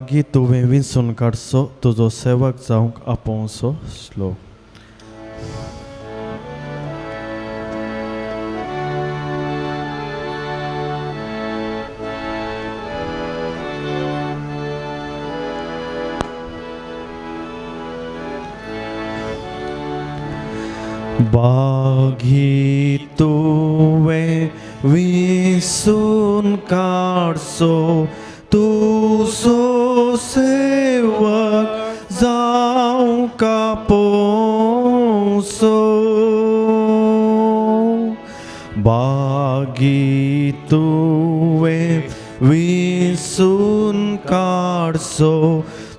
की तुवें विंचून काडचो तुजो सेवक जावंक आपोवचो श्लोक. बागी तुवें विंचून काडचो तुजो सेवक जावंक आपोवचो. बागी तुवें विंचून काडचो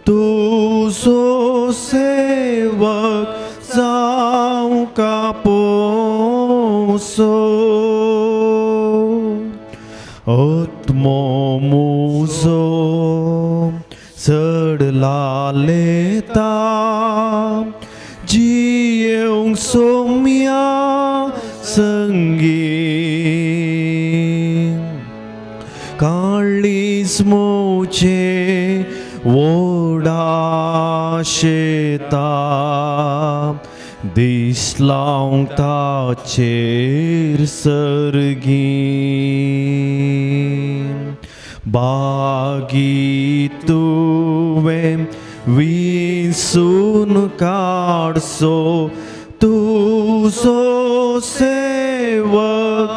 तुजो सेवक जावंक आपोवचो. आत्मो म्हजो चड लालेता जियेवंक सोम्या संगी काळीज म्हजें व्हडा शेता दीस लावंक ताचेर सर्गी. बागी तुवें विंचून काडचो तुजो सेवक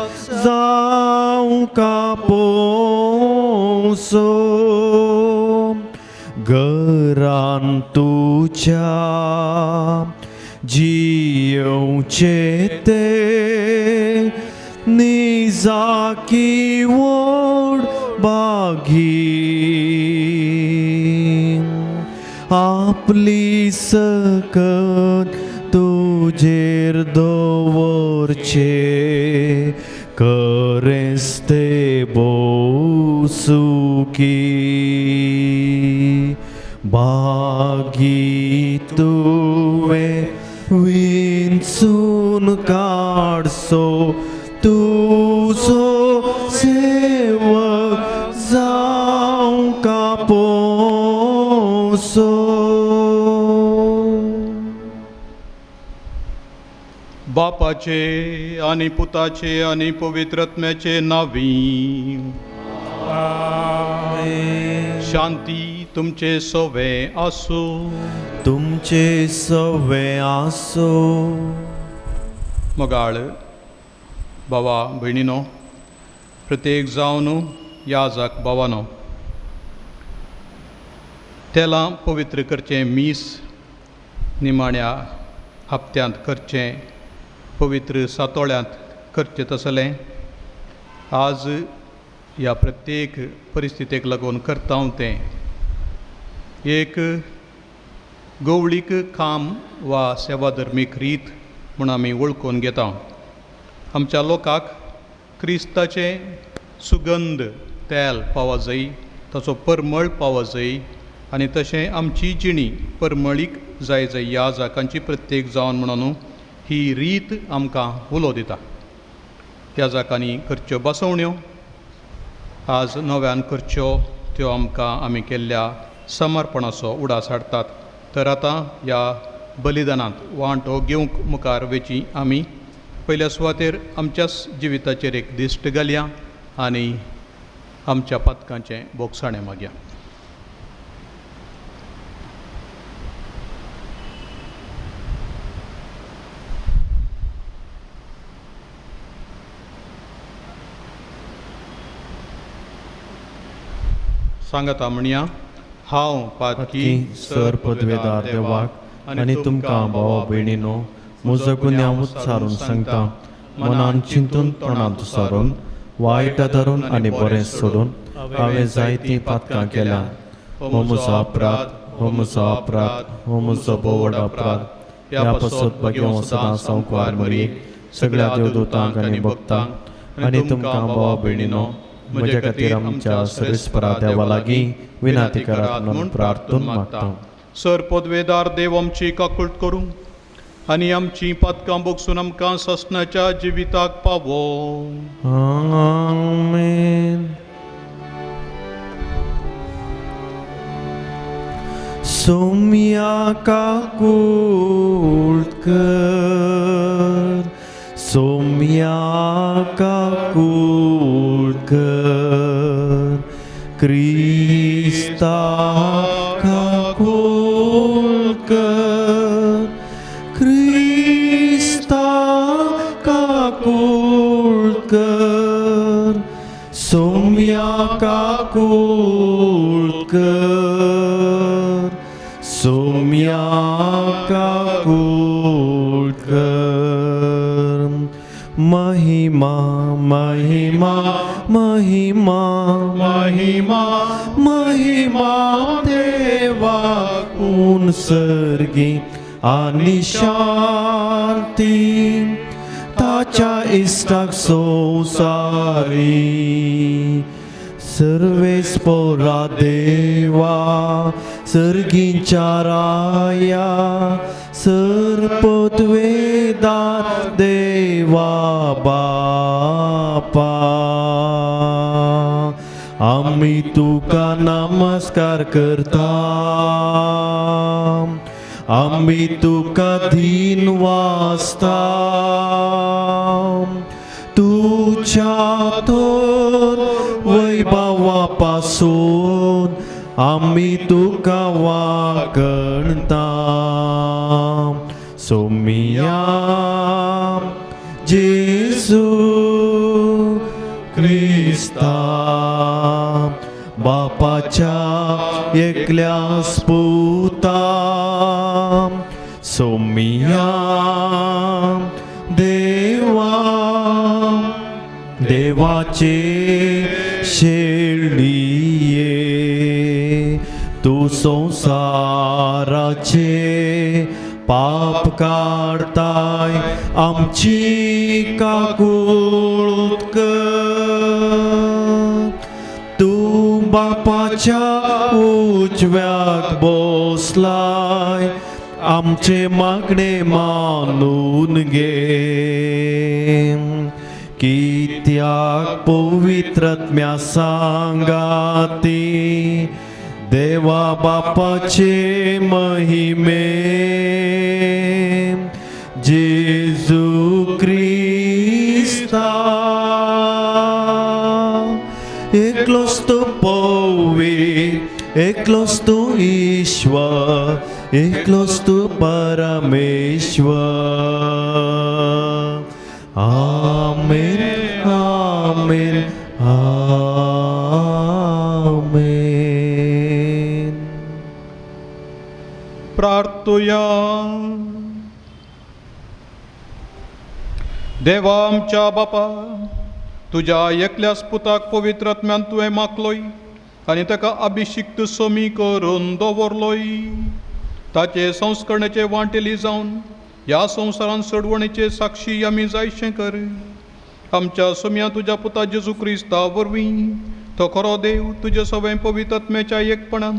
जावंक आपोवचो. घरान तुज्या जियेवचें तें निजाकी व्हड बागी आपली सकत तुजेर दवरचे करेंच ते भोव सुखी. बागी तुवें विंचून काडचो तुजो सेवक जावंक आपोवचो. बापाचे आनी पुताचे आनी पवित्र आत्म्याचे नांवी. शांती तुमचे सवे आसूं. तुमचे सवे आसूं. मोगाळ भावा भयणीनो, प्रत्येक जावन याजक भावानो, तेलां पवित्र करचें मीस निमाण्या हप्त्यांत करचें पवित्र सातोळ्यांत करचें तसलें आज ह्या प्रत्येक परिस्थितीक लागून करता हांव तें एक गवळीक काम वा सेवाधर्मीक रीत म्हूण आमी वळखून घेता. आमच्या लोकाक क्रिस्ताचें सुगंध तेल पावा जाय, ताचो परमळ पावा जाय आनी तशें आमची जिणी परमळीक जाय जाय ह्या जाकांची प्रत्येक जावन म्हणून ही रीत आमकां उलो दिता. ह्या जाकांनी करच्यो बसवण्यो आज नव्यान करच्यो त्यो आमकां आमी केल्ल्या समर्पणाचो उडास हाडटात. तर आतां ह्या बलिदानांत वांटो घेवंक मुखार वेची आमी पयल्या सुवातेर आमच्याच जिविताचेर एक दिश्ट घालया आनी आमच्या पातकांचें भोगसाणें मागया. सांगाता म्हणया, हांव पातकी सर पदवेदार देवाक आनी तुमकां भावा भयणीनो म्हजो गुन्यांव उच्चारून सांगता, मनान चिंतून तोंडांत सारून वायट धरून आनी बरें सोडून हांवें जायतीं पातकां केल्या. हो म्हजो अपराध, हो म्हजो अपराध, हो म्हजो भोव अपराध. ह्या पासत भगेवं सदां संकवार मरयेक सगळ्या देवदूतांक आनी भक्तांक आनी तुमकां भावा भयणीनो म्हज्या खातीर आमच्या सर्वेस्परा देवा लागीं विनंती करात म्हणून प्रार्थून मागता. सर पदवेदार देव आमची काकूट करूं आनी आमची पातकां बोगसून आमकां ससनाच्या जिविताक पावो. आमेन. सोम्या काकूळ कर, सोम्या काकूळ कर, क्रिस्ता काकूळ कर, क्रिस्ता काकूळ कर, सोम्या काकूळ कर, सोम्या काकूळ कर। महिमा महिमा महिमा महिमा महिमा देवा उनसर्गी आनी शांती ताच्या इश्टाक संवसारी। सर्वेस्पोरा देवा सर्गींच्या राया सर्पत्वेदार देवा बापा, आमी तुका नमस्कार करता, आमी तुका धीन वाचता, तुज्या थोर वैभवा पासून आमी तुका वागणता। सोमिया जेजू क्रिस्ता बापाच्या एकल्या पुता, सोमिया देवा देवाचे शेळये, तूं संवसाराचे पाप काडताय आमची काकूळ कर, तूं बापाच्या उजव्याक बसलाय आमचे मागणे मानून घे, कित्याक पवित्रात्म्या सांगाती देवा बापाचे महिमे जेजू क्रिस्ता एकलोच तूं पवित्र, एकलोच तूं ईश्वर, एकलोच तूं परमेश्वर। आमेन आमेन आमेन। प्रार्थुया। देवा आमच्या बापा, तुज्या एकल्याच पुताक पवित्र आत्म्यान तुवें मागलोय आनी ताका अभिशिक्त सोमी करून दवरलोय, ताचे संस्करणेचे वांटेली जावन ह्या संवसारान सोडवणेचे साक्षी आमी जायशें कर। आमच्या सोम्या तुज्या पुता जेजू क्रिस्ता वरवीं तो खरो देव तुजे सवें पवित्र आत्म्याच्या एकपणान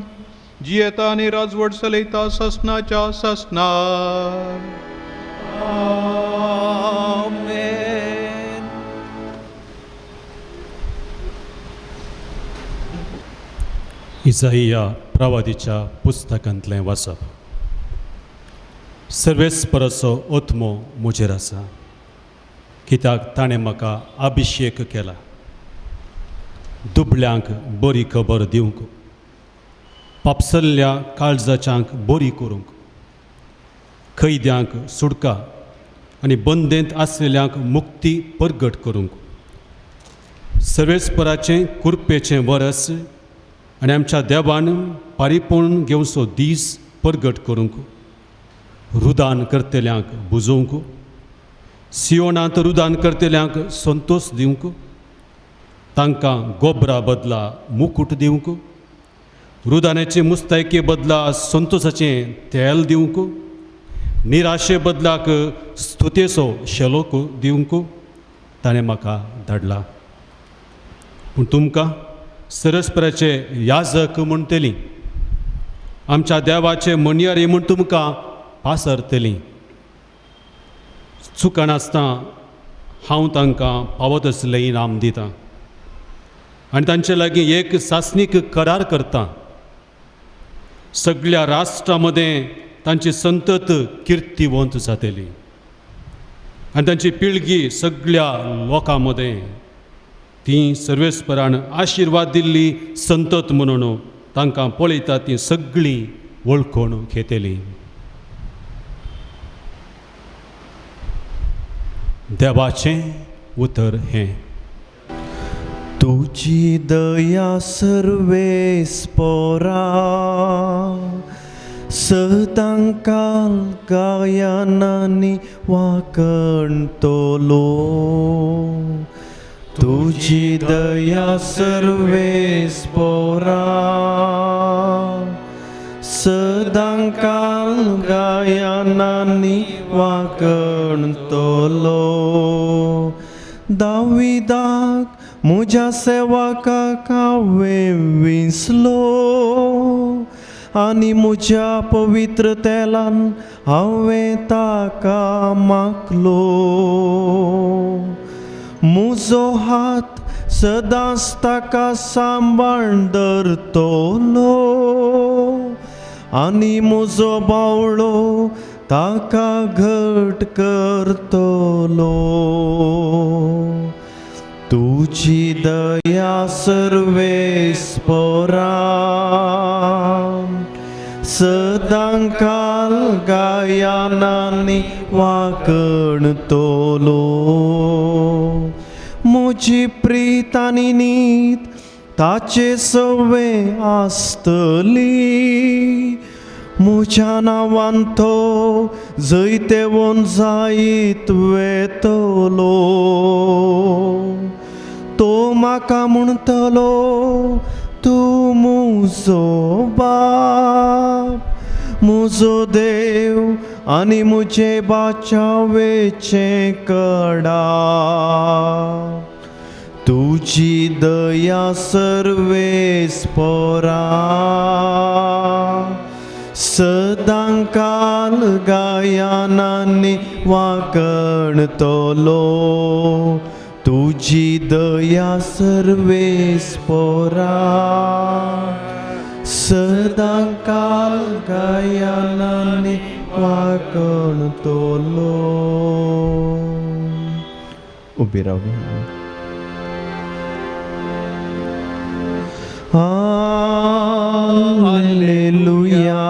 जियेता आनी राजवट चलयता ससनाच्या ससना। आमेन। इजाइया प्रवादीच्या पुस्तकांतलें वाचप। सर्वेस्पराचो आत्मो म्हजेर आसा, कित्याक ताणें म्हाका अभिशेक केला दुबळ्यांक बरी खबर दिवंक, पापसल्ल्या काळजाच्यांक बरी करूंक, कैद्यांक सुटका आनी बंदेंत आसलेल्यांक मुक्ती परगट करूंक, सर्वेस्पराचें कुरपेचें वरस आनी आमच्या देवान पारिपूर्ण घेवचो दीस परगट करूंक, रुदान करतल्यांक बुजोवंक, सियोनांत रुदान करतल्यांक संतोश दिवंक, तांकां गोबरा बदला मुकूट दिवंक, रुदानाचे मुस्तायके बदला संतोशाचें तेल दिवंक, निराशे बदलाक स्तुतेचो शेलोक दिवंक ताणें म्हाका धाडला। पूण तुमकां सरस्पराचे याजक म्हणटली, आमच्या देवाचे म्हणयारी म्हूण तुमकां पासरतली। चुकनासतना हांव तांकां पावत असलें इनाम दितां आनी तांचे लागीं एक सासणीक करार करतां। सगळ्या राष्ट्रां मदें तांची संतत किर्तीवंत जातली आनी तांची पिळगी सगळ्या लोकां मदें ती सर्वेस्परान आशिर्वाद दिल्ली संतत म्हणून तांकां पळयता ती सगळीं वळखून घेतली. देवाचें उतर हें. तुजी दया सर्वेस्पोरा सदांकाल गायनांनी वाकणतलो. तुजी दया सर्वेस्पोरा सदांकाल गायनांनी वाकणतलो. दाविदाक म्हज्या सेवकाक हांवें विसलो आनी म्हज्या पवित्र तेलान हांवें ताका माखलो. म्हजो हात सदांच ताका सांबाळ दरतलो आनी म्हजो बावळो ताका घट करतलो. तुजी दया सर्वेस्पोरा सदांकाल गायनांनी वाकणतलो. म्हजी प्रीत आनी नीत ताचे सवे आसतली. म्हज्या नांवान तो जैतेवन जायत वेतलो. तो म्हाका म्हणटलो तूं म्हजो बाप, म्हजो देव आनी म्हजे बाचावेचें कडा. तुजी दया सर्वेस्पोरा सदांकाल गायनांनी वाकणतलो. तुजी दया सर्वेस्पोरा सदांकाल गायनांनी वाकणतलो. उबी रावया. Alleluia,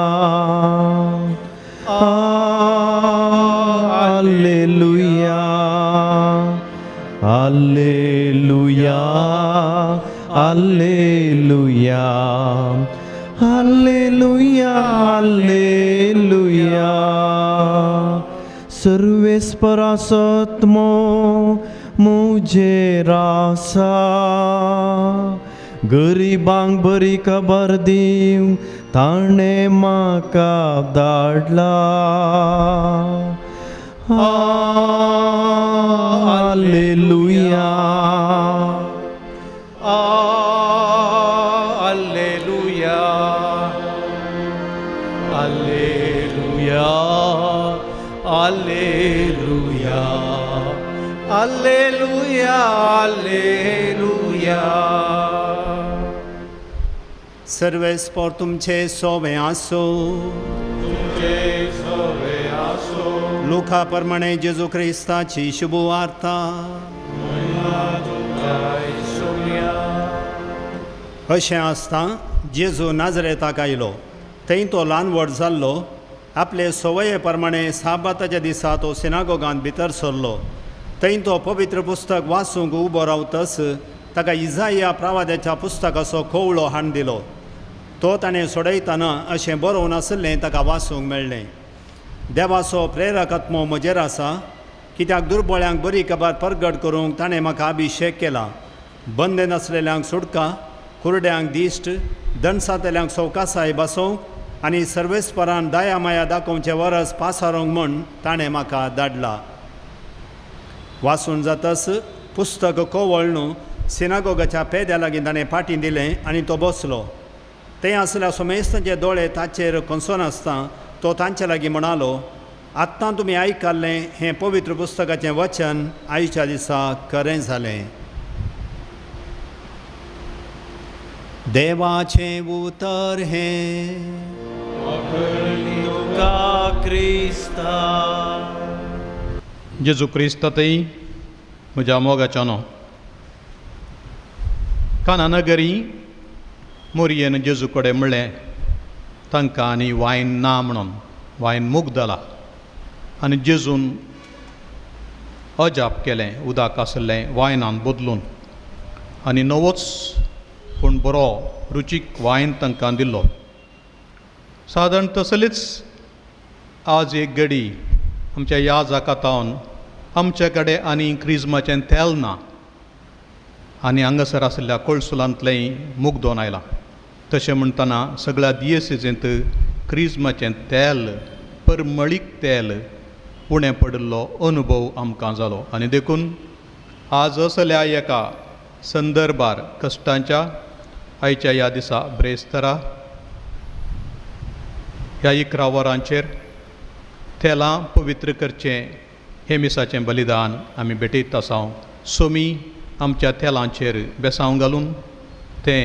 Alleluia, Alleluia, Alleluia, Alleluia, Alleluia. सर्वेस्पराचो आत्मो म्हजेर आसा, गरिबांक बरी खबर दिवंक ताणें म्हाका धाडला. Alleluia, Alleluia, Alleluia, Alleluia, Alleluia, Alleluia. सर्वेस्पोर तुमचे सोवे आसो. तुमचे सोवे आसो. लुका प्रमाणे जेजू क्रिस्ताची शुभ वार्ता. अशें आसता जेजू नाजरेताक आयलो, थंय तो ल्हान व्हड जाल्लो. आपले संवये प्रमाणे साबाताच्या दिसा तो सिनागोगांत भितर सरलो. थंय तो पवित्र पुस्तक वाचूंक उबो रावतच ताका इजाया प्रवाद्याच्या पुस्तकाचो कोवळो हाडून दिलो. तो ताणें सोडयतना अशें बरोवन आशिल्लें ताका वाचूंक मेळ्ळें. देवाचो प्रेरक आत्मो म्हजेर आसा, कित्याक दुर्बळ्यांक बरी खबर परगट करूंक ताणें म्हाका अभिशेक केला. बंद नासलेल्यांक सुटका, कुरड्यांक दिश्ट, दणसांतल्यांक सवकासाय बसोवंक आनी सर्वेस्परान दया माया दाखोवचें वरस पासारोंक म्हूण ताणें म्हाका धाडला. वाचून जातच पुस्तक कोवळ न्हू सिनागोगाच्या पेद्या लागीं ताणें फाटीं दिलें आनी तो बसलो. थंय आसल्या सोमेस्तांचे दोळे ताचेर कोसोन आसता तो तांचे लागीं म्हणालो, आत्तां तुमी आयकल्लें हें पवित्र पुस्तकाचें वचन आयच्या दिसा खरें जालें. देवाचें उतर हें. क्रिस्ता. जेजू क्रिस्त थंय म्हज्या मोगाच्यानो काना नगरी मोरयेन जेजू कडेन म्हणलें तांकां आनी वायन ना म्हणून वायन मुग्दला आनी जेजून अजाप केलें उदक आसलें वायनान बदलून आनी नवोच पूण बरो रुचीक वायन तांकां दिल्लो. सादारण तसलीच आज एक गडी आमच्या ह्या जाकातावन आमचे कडेन आनी क्रिजमाचें तेल ना आनी हांगासर आशिल्ल्या कोळसुलांतलेंय मुगदोन आयलां. तशें म्हणटना सगळ्या दियेसेंत क्रिजमाचें तेल परमळीक तेल उणें पडिल्लो अनुभव आमकां जालो आनी देखून आज असल्या एका संदर्भार कश्टांच्या आयच्या ह्या दिसा ब्रेस्तरा ह्या 11 वरांचेर तेलां पवित्र करचें हें मिसाचें बलिदान आमी भेटयत आसा. सोमी आमच्या तेलांचेर बेसांव घालून तें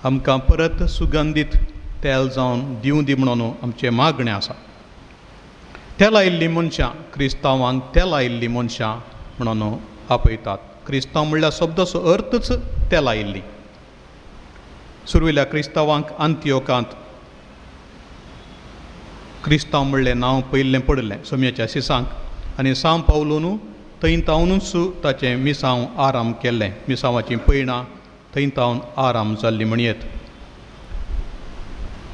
आमकां परत सुगंधीत तेल जावन दिवं दी म्हणून आमचें मागणें आसा. तेलां आयिल्लीं मनशां क्रिस्तांवांक तेलां आयिल्लीं मनशां म्हणून आपयतात. क्रिस्तांव म्हणल्यार शब्दाचो अर्थच तेलां आयिल्लीं. सुरवेल्या क्रिस्तांवांक आंतियोकांत क्रिस्तांव म्हणलें नांव पयलें पडिल्लें सोमयाच्या सिसांक आनी सांव पावलून थंय तावनूच ताचें मिसांव आराम केल्लें. मिसांवाचीं पयणां थंय तावन आराम जाल्ली म्हणयेत.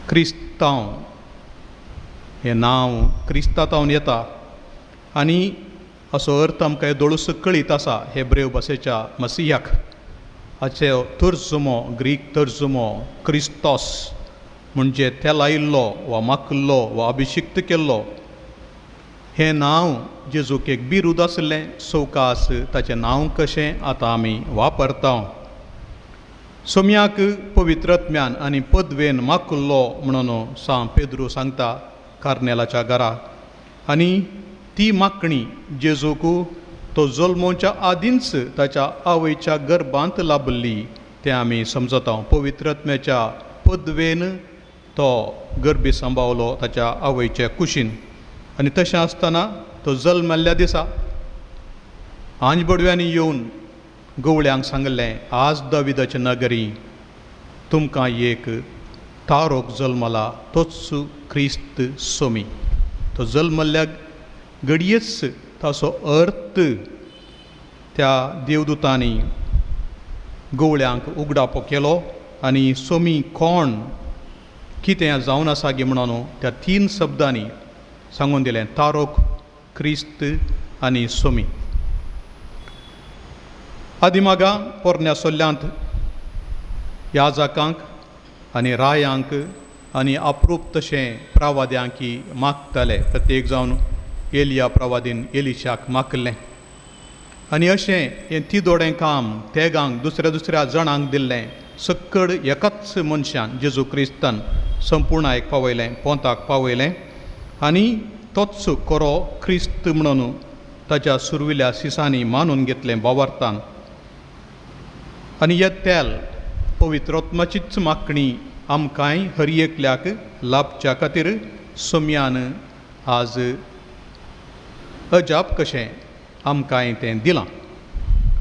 क्रिस्तांव हें नांव क्रिस्ता तावन येता आनी असो अर्थ आमकां दोळूस कळीत आसा हेब्रेव भाशेच्या मसियाक. हाचो तर्जुमो ग्रीक तर्जुमो क्रिस्तोस म्हणजे तेलायिल्लो वा माखिल्लो वा अभिशिक्त केल्लो. हें नांव जेजूक एक बिरूद आशिल्लें. सवकास ताचें नांव कशें आतां आमी वापरता. सोम्याक पवित्रत्म्यान आनी पदवेन माखिल्लो म्हणून सांव पेद्रू सांगता कार्नेलाच्या घरा आनी ती मागणी जेजूक तो जल्मोच्या आदींच ताच्या आवयच्या गर्भांत लाभली तें आमी समजता. पवित्रत्म्याच्या पदवेन तो गर्भी सांबावलो ताच्या आवयच्या कुशीन आनी तशें आसतना तो जल्मल्ल्या दिसा आंज बडव्यांनी येवन गवळ्यांक सांगलें आज दाविदाच्या नगरी तुमकां एक तारोक जल्मला तोच क्रिस्त सोमी. तो जल्मल्ल्या घडयेच ताचो अर्थ त्या देवदूतांनी गवळ्यांक उगडापो केलो आनी सोमी कोण कितें जावन आसा गी म्हणून त्या 3 शब्दांनी सांगून दिलें तारोक क्रिस्त आनी सोमी. आदिमागा पोरण्या सोल्ल्यांत याजकांक आनी रायांक आनी अप्रूप तशें प्रवाद्यांकी मागताले. प्रत्येक जावन एलिया प्रवादीन एलिशाक मागलें आनी अशें हें तिदोडें काम तेगांक दुसऱ्या दुसऱ्या जाणांक दिल्लें. सक्कड एकाच मनशान जेजू क्रिस्तान संपुर्णायक पावयलें पोंताक पावयलें आनी तोच कोरो क्रिस्त म्हणून ताच्या सुरविल्या सिसांनी मानून घेतलें भावार्थान. आनी हे तेल पवित्रोत्माचीच मागणी आमकांय हर एकल्याक लाभच्या खातीर सोम्यान आज अजाप कशें आमकांय तें दिलां.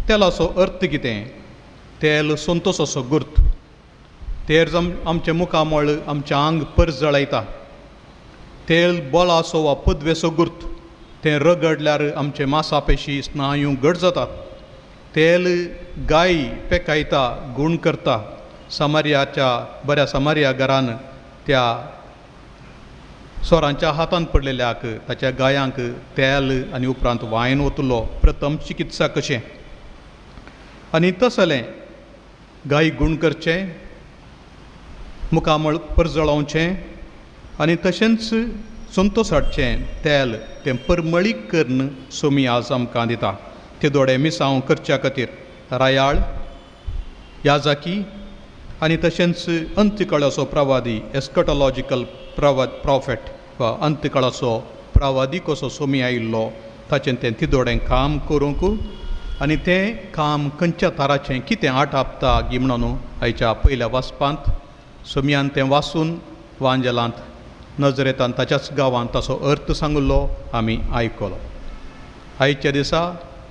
तेलाचो अर्थ कितें? तेल संतोसाचो गुर्त. तेल आमचें मुखामळ आमचें आंग परजळायता. तेल बळाचो वा पदवेचो गुर्त. तें रगडल्यार आमचे मासापेशी स्नायू घट जातात. तेल गाय पेकायता गूण करता. समार्याच्या बऱ्या समार्या घरान त्या सोरांच्या हातान पडलेल्याक ताच्या गायांक तेल आनी उपरांत वायन ओतलो प्रथम चिकित्सा कशें आनी तसलें गाय गूण करचें मुखामळ परजळोवचें आनी तशेंच संतोस हाडचें तेल तें परमळीक करून सोमी आज आमकां दिता. ते दोडे मिसांव करच्या खातीर रायाळ याजाकी आनी तशेंच अंत्यकाळाचो प्रवादी एस्कटोलॉजिकल प्रॉफेट वा अंत्यकाळाचो प्रवादी कसो सोमी आयिल्लो ताचें तें तिदोडें काम करूंक आनी तें काम खंयच्या थाराचें कितें आटापता गी म्हणून आयच्या पयल्या वाचपांत सोमयान तें वाचून वांजेलांत नजरेतान ताच्याच गांवांत ताचो अर्थ सांगिल्लो आमी आयकलो. आयच्या दिसा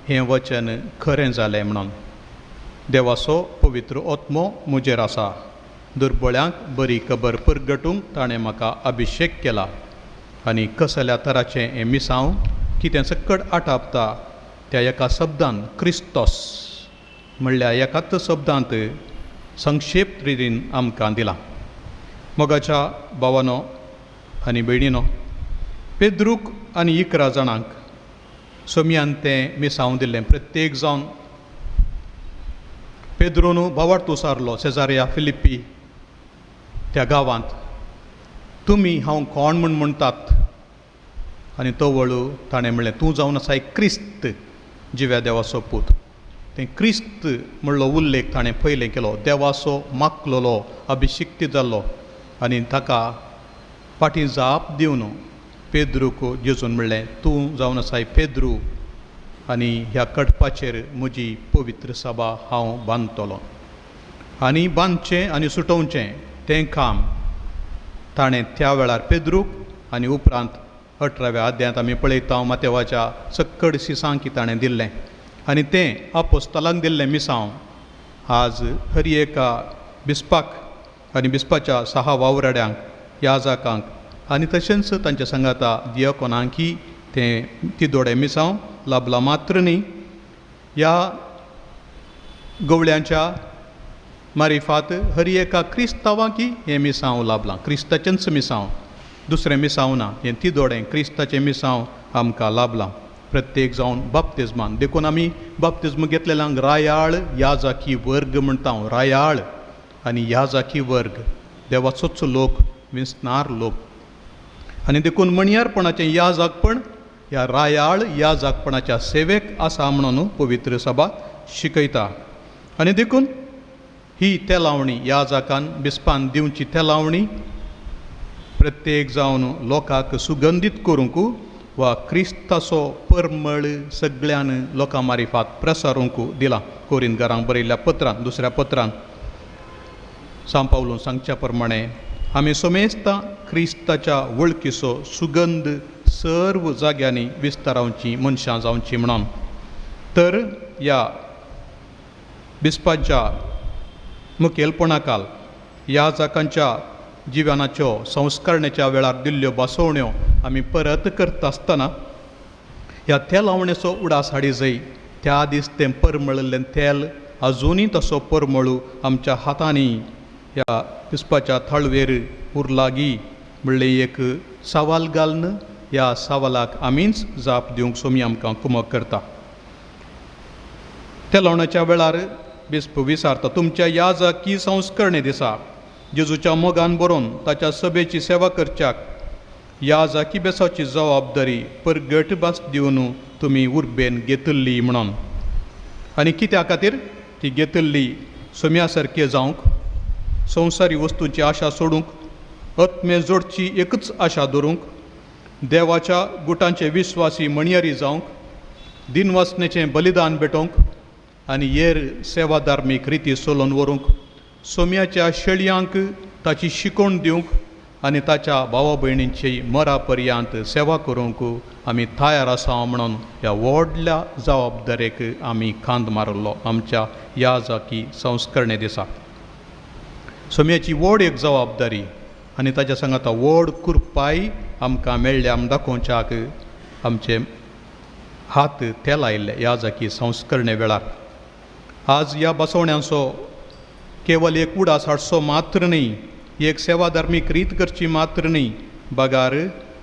हें वचन खरें जालें म्हणून देवाचो पवित्र आत्मो म्हजेर आसा, दुर्बळ्यांक बरी खबर परगटूंक ताणें म्हाका अभिशेक केला आनी कसल्या तराचें हें मिसांव कितें सक्कड आटापता त्या एका शब्दान क्रिस्तोस म्हणल्यार एकाच शब्दांत संक्षेप रितीन आमकां दिलां. मोगाच्या भावानो आनी भयणीनो, पेद्रूक आनी 11 जाणांक सोमयान तें मिसांव दिल्लें. प्रत्येक जावन पेद्रून भावार्थ उसारलो शेजाऱ्या फिलिप्पी त्या गांवांत, तुमी हांव कोण म्हूण म्हणटात? आनी तो वळू ताणें म्हणलें, तूं जावन आसाय क्रिस्त, जिव्या देवाचो पूत. तें क्रिस्त म्हणलो उल्लेख ताणें पयलें केलो, देवाचो माकलोलो अभिशिक्त जाल्लो. आनी ताका फाटीं जाप दिवन पेद्रूक जेजून म्हणलें, तूं जावन आसाय पेद्रू आनी ह्या कडपाचेर म्हजी पवित्र सभा हांव बांदतलो. आनी बांदचें आनी सुटोवचें तें काम ताणें त्या वेळार पेद्रूक आनी उपरांत 18व्या अध्यायांत आमी पळयता मातेवाच्या सक्कड सिसांकी ताणें दिल्लें आनी तें आपोस्तलांक दिल्लें मिसांव आज हर एका बिस्पाक आनी बिस्पाच्या 6 वावराड्यांक, याजाकांक आनी तशेंच तांच्या सांगाता दियकोनांकी तें तिदोडें मिसांव लाबलां मात्र न्ही, ह्या गवळ्यांच्या मारिफात हर एका क्रिस्तांवांकी हें मिसांव लाबलां. क्रिस्ताचेंच मिसांव, दुसरें मिसांव ना, हें तिदोडें क्रिस्ताचें मिसांव आमकां लाबलां प्रत्येक जावन बाप्तिज्मान. देखून आमी बाप्तिज्म घेतलेल्यांक रायाळ याजाकी वर्ग म्हणटा. रायाळ आनी याजाकी वर्ग देवाचोच लोक, विंचणार लोक. आनी देखून म्हणयारपणाचें याजाकपण ह्या रायाळ याजाकपणाच्या सेवेक आसा म्हणून पवित्र सभा शिकयता. आनी देखून ही तेलावणी याजाकान बिस्पान दिवची तेलावणी प्रत्येक जावन लोकांक सुगंधीत करूंक वा क्रिस्ताचो परमळ सगळ्यान लोकां मारिफात प्रसारूंक दिला. कोरिंदकारांक बरयल्ल्या पत्रान, दुसऱ्या पत्रान सांव पावलून सांगच्या प्रमाणे आमी सोमेस्ता क्रिस्ताच्या वळखीचो सुगंध सर्व जाग्यांनी विस्तारावची मनशां जावची म्हणून. तर ह्या बिस्पाच्या मुखेलपणाकाल ह्या जाकांच्या जिवनाच्यो संस्करणेच्या वेळार दिल्ल्यो बसवण्यो आमी परत करता आसतना ह्या तेलावणेचो उडास हाडी जाय. त्या दीस तें परमळिल्लें तेल अजुनूय तसो परमळू आमच्या हातांनी ह्या बिस्पाच्या थळवेर उरलागी म्हणलें एक सवाल घालून ह्या सवालाक आमीच जाप दिवंक सोमी आमकां कुमक करता. तेलावण्याच्या वेळार बिस्प विचारता, तुमच्या याजकी संस्करणे दिसा जेजूच्या मोगान बरोवन ताच्या सभेची सेवा करच्याक याजकी बेसाची जबाबदारी परगट भास दिवन तुमी उर्बेन घेतिल्ली म्हणून. आनी कित्या खातीर ती घेतिल्ली? सोम्या सारके जावंक, संवसारी वस्तूंची आशा सोडूंक, आत्मे जोडची एकूच आशा धरूंक, देवाच्या गुटांचे विस्वासी म्हणयारी जावंक, दिनवासनेचें बलिदान भेटोवंक आनी हेर सेवा धार्मीक रिती चलोवन व्हरूंक, सोम्याच्या शेळयांक ताची शिकवण दिवंक आनी ताच्या भावा भयणींची मरा पर्यंत सेवा करूंक आमी तयार आसा म्हणून ह्या व्हडल्या जबाबदारेक आमी खांद मारलो आमच्या ह्या जाकी संस्करणे दिसा. सोम्याची व्हड एक जबाबदारी आनी ताच्या सांगाता व्हड कुरपाय आमकां मेळ्ळ्या आम दाखोवच्याक आमचे हात तेल आयिल्ले ह्या जाकी संस्करणे वेळार. आज ह्या बसवण्यांचो केवल एक उडास हाडचो मात्र न्ही, एक सेवा धार्मीक रीत करची मात्र न्ही, बगार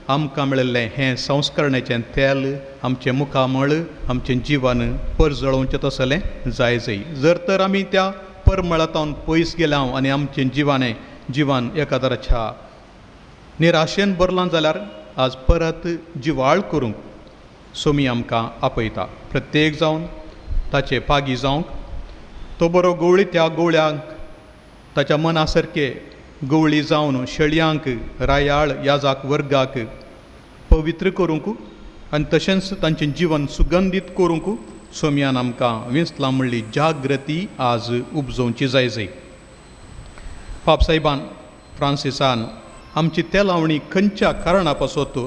आमकां मेळिल्लें हें संस्करणेचें तेल आमचें मुखामळ आमचें जिवन परजळोवचें तसलें जाय जाय. जर तर आमी त्या परमळांत पयस गेल्या आनी आमचें जिवानें जिवन एका तराच्या निराशेन भरलां जाल्यार आज परत जिवाळ करूंक सोमी आमकां आपयता. प्रत्येक जावन ताचे पागी जावंक तो बरो गवळी त्या गवळ्यांक ताच्या मना सारके गवळी जावन शेळयांक रायाळ याजाक वर्गाक पवित्र करूंक आनी तशेंच तांचें जिवन सुगंधीत करूंक सोमयान आमकां विंचलां म्हणली जागृती आज उपजोवची जाय जाय. पापसाहेबान फ्रांसिसान आमची तेलावणी खंयच्या कारणा पासत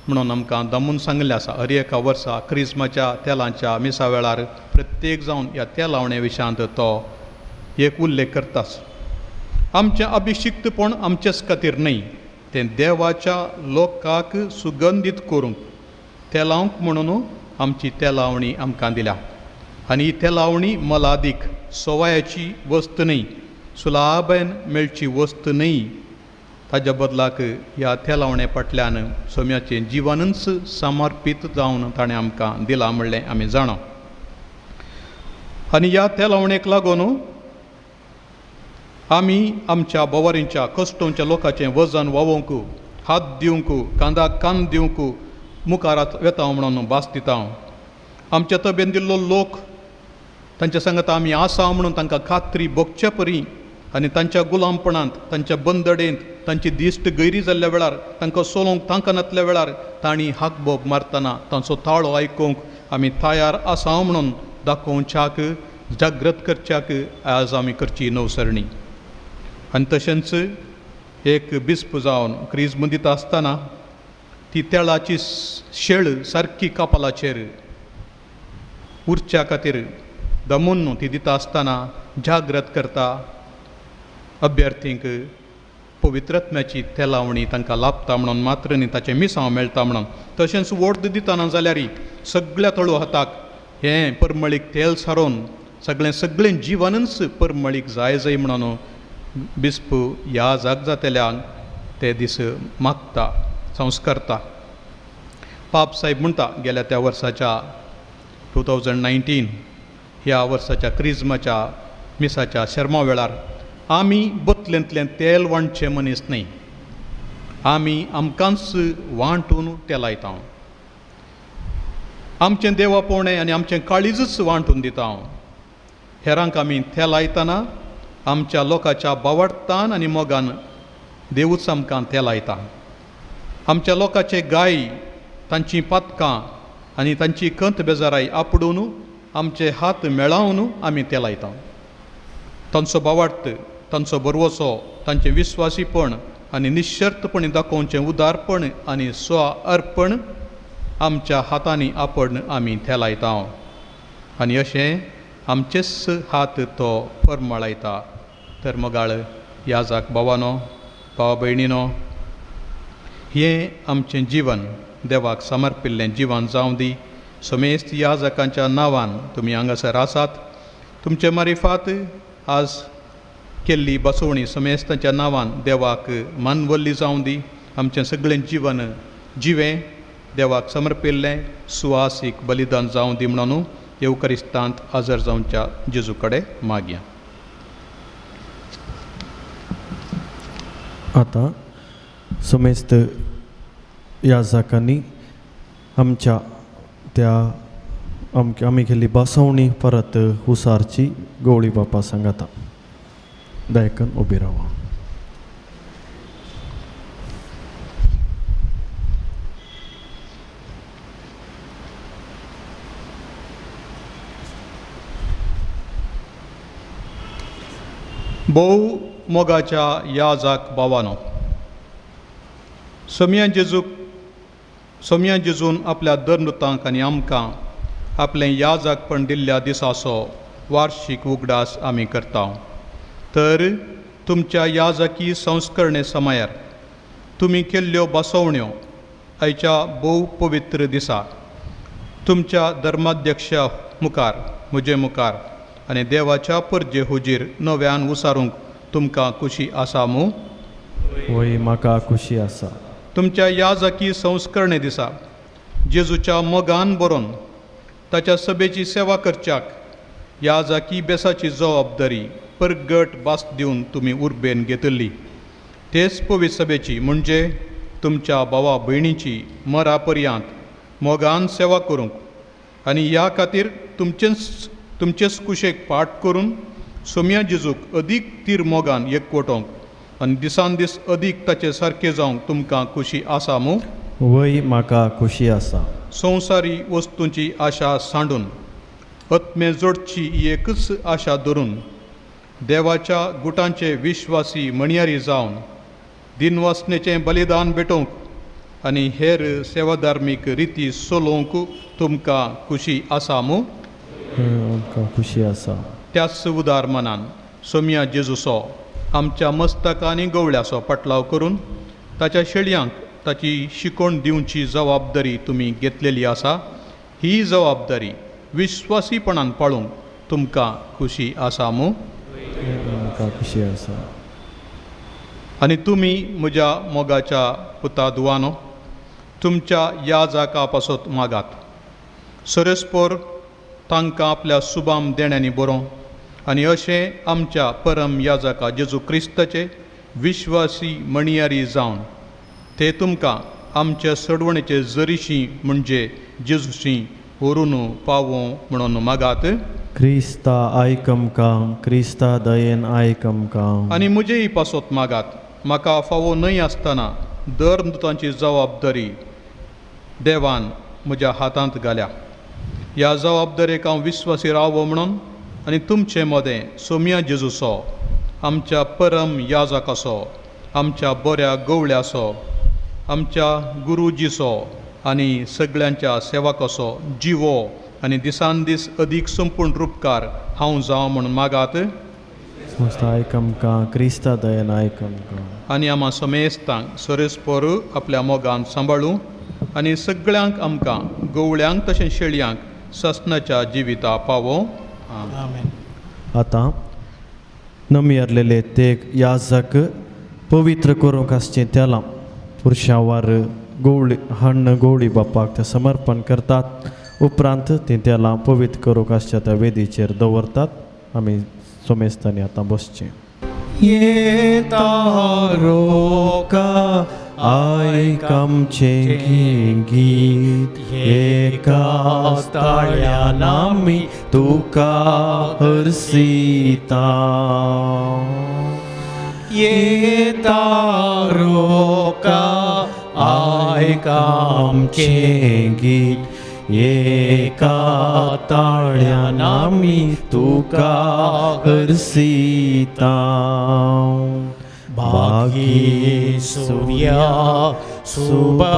म्हणून आमकां दामून सांगिल्लें आसा. हर एका वर्सा क्रिस्माच्या तेलांच्या मिसा वेळार प्रत्येक जावन ह्या तेलावणे विशयांत तो एक उल्लेख करताच. आमचें अभिशिक्तपण आमचेच खातीर न्हय, तें देवाच्या लोकाक सुगंधीत करूंक तेलावंक म्हणून आमची तेलावणी आमकां दिल्या. आनी ही तेलावणी मलादीक सवायाची वस्त न्हय, सुलाबेन मेळची वस्त न्हय. ताज्या बदलाक ह्या तेलावणे फाटल्यान सोम्याचें जिवनूच समर्पीत जावन ताणें आमकां दिलां म्हणलें आमी जाणा. आनी ह्या तेलावणेक लागून आमी आमच्या बोवारींच्या कश्टोंच्या लोकांचें वजन वावोवंक, हात दिवंक, कांदाक कान दिवंक मुखारात वेता म्हणून भास दिता. आमच्या तबेन दिल्लो लोक तांच्या सांगात आमी आसा म्हणून तांकां खात्री भोगचे परी आनी तांच्या गुलामपणांत, तांच्या बंदडेंत, तांची दिश्ट गैरी जाल्ल्या वेळार, तांकां सोलोवंक तांकनातल्या वेळार तांणी हाकबोब मारतना तांचो ताळो आयकूंक आमी तयार आसा म्हणून दाखोवच्याक, जागृत करच्याक आज आमी करची नवसरणी. आनी तशेंच एक बिस्प जावन क्रीज मुंदीत आसतना ती तेळाची शेळ सारकी कपालाचेर उरच्या खातीर दमून ती दिता आसतना जागृत करता अभ्यर्थींक पवित्रत्म्याची तेलावणी तांकां लाभता म्हणून मात्र न्ही ताचें मिसांव मेळटा म्हणून. तशेंच वोट दितना जाल्यार सगळ्या तळू हाताक हें परमळीक तेल सारोवन सगळें सगळें जिवनूच परमळीक जाय जाय म्हणून बिस्प ह्या जाग जातल्यांक ते दीस मागता, संस्कारता. पाप साहेब म्हणटा गेल्या त्या वर्साच्या 2019 ह्या वर्साच्या क्रिज्माच्या मिसाच्या शर्मा वेळार आमी बतलेंतलें तेल वांटचें मनीस न्हय, आमी आमकांच वांटून तेलायता. आमचें देवा पोवणें आनी आमचें काळीजूच वांटून दिता. हेरांक आमी तेलायतना आमच्या लोकांच्या बावडतान आनी मोगान देवूच आमकां तेलायता. आमच्या लोकांचे गाय, तांचीं पातकां आनी तांची कंत बेजाराय आपडून आमचे हात मेळावन आमी तेलायता. तांचो बावार्थ, तांचो भरवसो, तांचें विस्वासीपण आनी निशर्तपणी दाखोवचें उदारपण आनी स्व अर्पण आमच्या हातांनी आपण आमी तेलायता. आनी अशें आमचेच हात तो परमळायता. तर मोगाळ ह्या जाक भावानो, भाव भयणीनो, हें आमचें जिवन देवाक समर्पिल्लें जिवन जावं दी. समेस्त ह्या जाकांच्या नांवान तुमी हांगासर आसात, तुमचे मारिफात आज केल्ली बसवणी समेस्तांच्या नांवान देवाक मानवल्ली जावं दी. आमचें सगळें जिवन जिवें देवाक समर्पिल्लें सुवासीक बलिदान जावं दी म्हणून येवकरिस्तांत हजर जावच्या जेजू कडेन मागया. आतां समेस्त ह्या जाकांनी आमच्या त्या आमी केल्ली बसवणी परत हुसारची गवळी बापा सांगाता. दयकन उबी रावा. भोव मोगाच्या ह्या जाक भावानो, सोमया जेजून आपल्या दरनुतांक आनी आमकां आपलें ह्या जागपण दिल्ल्या दिसाचो वार्शीक उगडास आमी करता. तर तुमच्या ह्या जाकी संस्करणे समयार तुमी केल्ल्यो बसवण्यो आयच्या भोव पवित्र दिसा तुमच्या धर्माध्यक्षा मुखार, म्हजे मुखार आनी देवाच्या परजे हुजीर नव्यान उसारूंक तुमकां खुशी आसा मू? वय, म्हाका खुशी आसा. तुमच्या ह्या जाकी संस्करणे दिसा जेजूच्या मोगान बरोवन ताच्या सभेची सेवा करच्याक ह्या जाकी बेसाची जबाबदारी परगट भास दिवन तुमी उर्बेन घेतली. तेच पवित्र सभेची म्हणजे तुमच्या भावा भयणीची मरा पर्यांत मोगान सेवा करूंक आनी ह्या खातीर तुमचेच कुशेक पाठ करून सोमया जेजूक अदीक तीर मोगान एकवटोवंक आनी दिसान दीस अदीक ताचे सारके जावंक तुमकां खुशी आसा मू? वय, म्हाका खुशी आसा. संवसारी वस्तूंची आशा सांडून आत्मे जोडची ही एकच आशा धरून देवाच्या गुटांचे विश्वासी म्हणयारी जावन दिनवासनेचें बलिदान भेटोवंक आनी हेर सेवाधार्मीक रिती चलोवंक तुमकां खुशी आसा मू? आमकां खुशी आसा. त्याच उदार मनान सोमया जेजूचो आमच्या मस्तका आनी गवळ्याचो पटलाव करून ताच्या शेळयांक ताची शिकवण दिवची जबाबदारी तुमी घेतलेली आसा. ही जबाबदारी विश्वासीपणान पाळूंक तुमकां खुशी आसा मू? आमकां खुशी आसा. आनी तुमी म्हज्या मोगाच्या पुता दुवानो, तुमच्या ह्या जाका पासत मागात. सरस्पोर तांकां आपल्या सुबाम देण्यांनी बरोवं आनी अशें आमच्या परम याजका जेजू क्रिस्ताचे विश्वासी मणयारी जावन ते तुमकां आमच्या सडवणेचे जरीशी म्हणजे जेजूशी व्हरून पावों म्हणून मागात. क्रिस्ता आयक आमकां, क्रिस्ता दयेन आयक आमकां. आनी म्हजेय पासत मागात. म्हाका फावो न्हय आसतना धर्मदूतांची जबाबदारी देवान म्हज्या हातांत घाल्या. ह्या जबाबदारेक हांव विस्वासी रावो म्हणून आनी तुमचे मदें सोमया जेजूचो आमच्या परम याजकाचो, आमच्या बऱ्या गवळ्याचो, आमच्या गुरुजीचो आनी सगळ्यांच्या सेवकाचो जिवो आनी दिसान दीस अदीक संपूर्ण रुपकार हांव जावं म्हणून मागात. आयक आमकां, क्रिस्ता दयेन आयक आमकां. आनी आमा समेस्तांक सरस्पोर आपल्या मोगान सांबाळूं आनी सगळ्यांक आमकां गवळ्यांक तशें शेळयांक ससनाच्या जिविता पावो. आतां नमियारलेले ते याजक पवित्र करूंक आसचें तेलां पुरशांवार गवळी हण्ण गवळी बापाक ते समर्पण करतात. उपरांत तीं तेलां पवित्र करूंक आसच्या त्या वेदीचेर दवरतात. आमी सोमेस्तांनी आतां बसचें. ये तारोका आयक आमचें गीत, एका ताळ्यान आमी तुका हरसिता. ये तारोका आयक आमचें गीत, एका ताळ्यान आमी तुका हरसिता. भागी सुया सुबामृका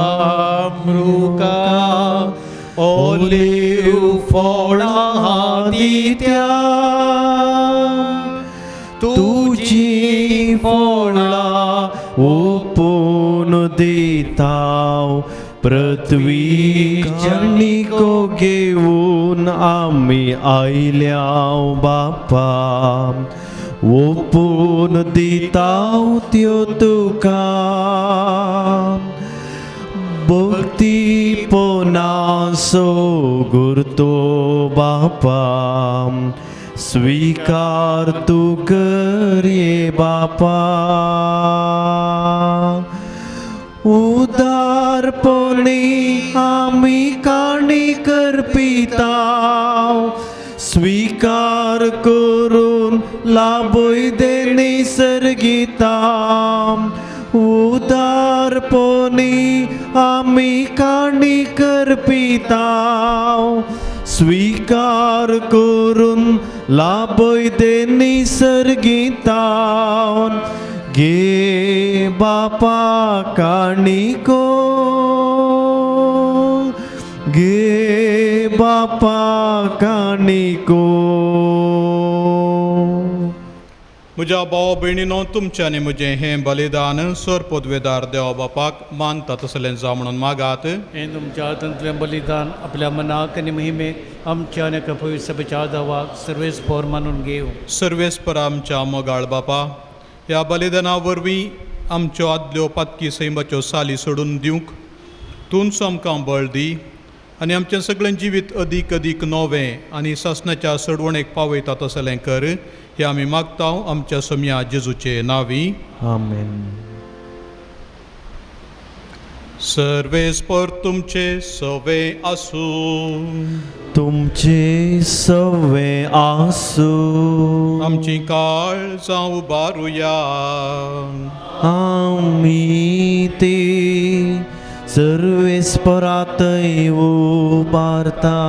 ओलिव फळां दित्या, तुजी फळां ओपून दिता पृथ्वी जनिको घेवन आमी आयल्या बापा, ओपून दिता त्यो तुका. भक्तीपणाचो गुरतो बापा, स्वीकार तूं कर ये बापा. उदारपणी आमी काणी करपिता, स्वीकार करून लाभय दे निसर्गिता. उदारपणी आमी काणी करपिता, स्वीकार करून लाभय दे निसर्गिता. गे बापा काणिको, गे बापा काणिको. म्हज्या भाव भयणीनो, तुमच्या आनी म्हजें हें बलिदान सर पदवेदार देवा बापाक मानता तसलें जावं म्हणून मागात. हें तुमच्या हातांतलें बलिदान आपल्या मनाक आनी महिमेक आमच्या आनी पवित्र सभेच्या आदावाक सर्वेस्पोर मानून घेवं. सर्वेस्पर आमच्या मोगाळ बापा, ह्या बलिदाना वरवीं आमच्यो आदल्यो पातकी सैमाच्यो साली सोडून दिवंक तूंच आमकां बळ दी आनी आमचें सगळें जिवीत अदीक अदीक नवें आनी सासणाच्या सोडवणेक पावयता तसलें कर. हें आमी मागता आमच्या सोमया जेजूचे नांवी. आमेन. सर्वेस्पर तुमचे सवे आसूं. तुमचे सवे आसूं. आमची काळजां उबारुया. आमी ती सर्वेस्परातय उबारता.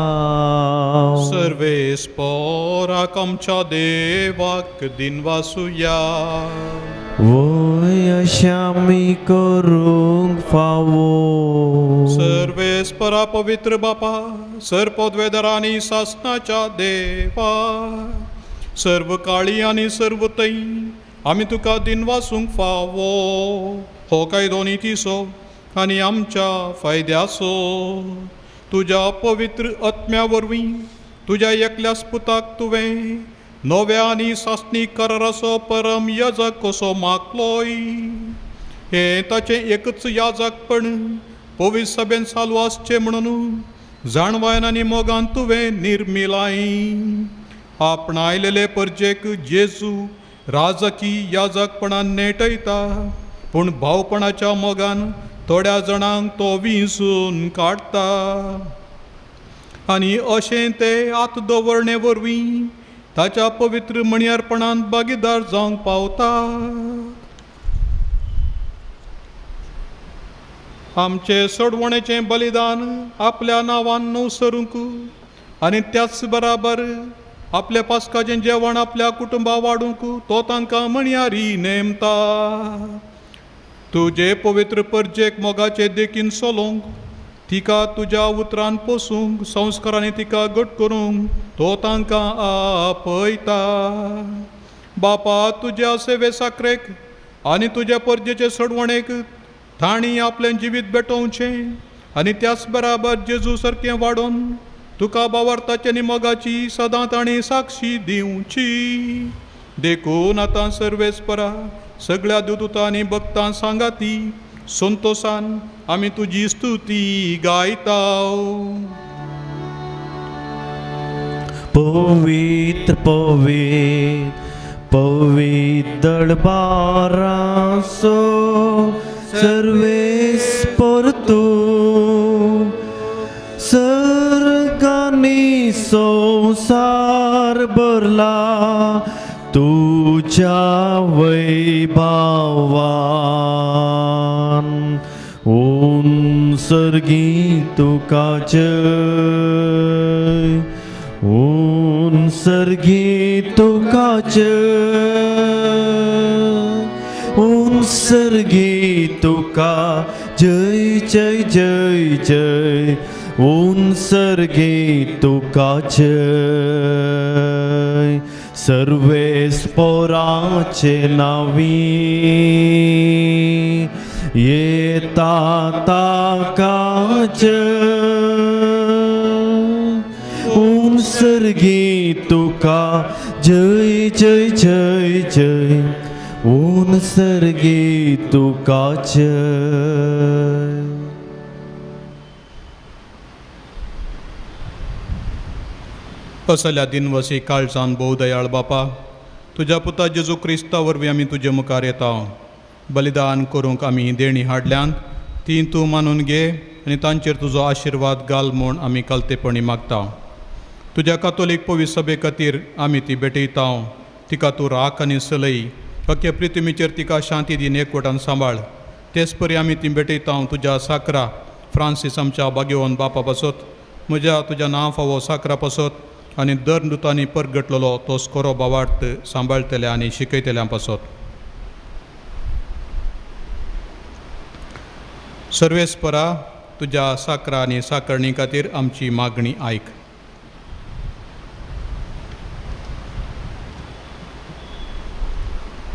सर्वेस्पराक आमच्या देवाक दिनवासुया. वय अशें आमी करूंक फावो. सर्वेस्परा पवित्र बापा, सर पदवेदार आनी सासनाच्या देवा, सर्व काळी आनी सर्व तै आमी तुका दिनवासूंक फावो. हो कायदो नितीचो आनी आमच्या फायद्याचो. तुज्या पवित्र आत्म्या वरवीं तुज्या एकल्याच पुताक तुवें नव्या आनी सासणी कराराचो परम याजक कसो मागलोय. हें ताचें एकच याजकपण पवित्र सभेन चालू आसचें म्हणून जाणवायन आनी मोगान तुवें निर्मिलाय. आपणायलेले परजेक जेजू राजकी याजकपणान नेटयता, पूण भावपणाच्या मोगान थोड्या जाणांक तो विंचून काडटा. आनी अशें ते आत दवरणे वरवीं ताच्या पवित्र मणयारपणान भागीदार जावंक पावता. आमचे सोडवणेचें बलिदान आपल्या नांवान न्हवसरूंक आनी त्याच बराबर आपल्या पास्काचें जेवण आपल्या कुटुंबा वाडूंक तो तांकां म्हणयारी नेमता. तुजे पवित्र परजेक मोगाचे देखीन सोलोवंक, तिका तुज्या उतरान पोसूंक, संस्कारांनी तिका घट करूंक तो तांकां आपयता. बापा, तुज्या सेवे साकरेक आनी तुज्या परजेचे सोडवणेक तांणी आपलें जिवीत भेटोवचें आनी त्याच बराबर जेजू सारकें वाडोवन तुका बावरताचे आनी मोगाची सदां तांणी साक्षी दिवची. देखून आतां सर्वेस्परा सगळ्या दुतां आनी भक्तां सांगाती संतोसान आमी तुजी स्तुती गायता. पवित्र पवित्र पवित्र बारासो सर्वेस्पर तूं, सर्गांनी संवसार भरला तुज्या वैभावान. ओम सर्गी तुका जय, ओम सर्गी तुका जय, ओम सर्गी तुका जय जय जय जय, ओम सर्गी तुका जय. सर्वेस्पराचे नावी येता ताका जय, ओम सर्गी तुका जय जय जय जय, ओम सर्गी तुका जय. असल्या दिनवसी काळजान भोव दयाळ बापा, तुज्या पुता जेजू क्रिस्ता वरवीं आमी तुजे मुखार येता. बलिदान करूंक आमी देणी हाडल्यांत ती तूं मानून घे आनी तांचेर तुजो आशिर्वाद घाल म्हूण आमी कालतेपणी मागता. तुज्या कातोलीक पवित्र सभे खातीर आमी ती भेटयता. तिका तूं राख आनी सलय, अख्खे प्रिथ्वीचेर तिका शांती दीन एकवटान सांबाळ. तेच परी आमी ती भेटयता तुज्या साकरा फ्रांसीस आमच्या बागेवन बापा पासत, म्हज्या तुज्या नांव फावो साकरा पासत आनी दर नुतांनी परगटलेलो तो स्कोरो बावार्थ सांबाळटल्या आनी शिकयतल्या पासत. सर्वेस्परा तुज्या साकरा आनी साकरणी खातीर आमची मागणी आयक.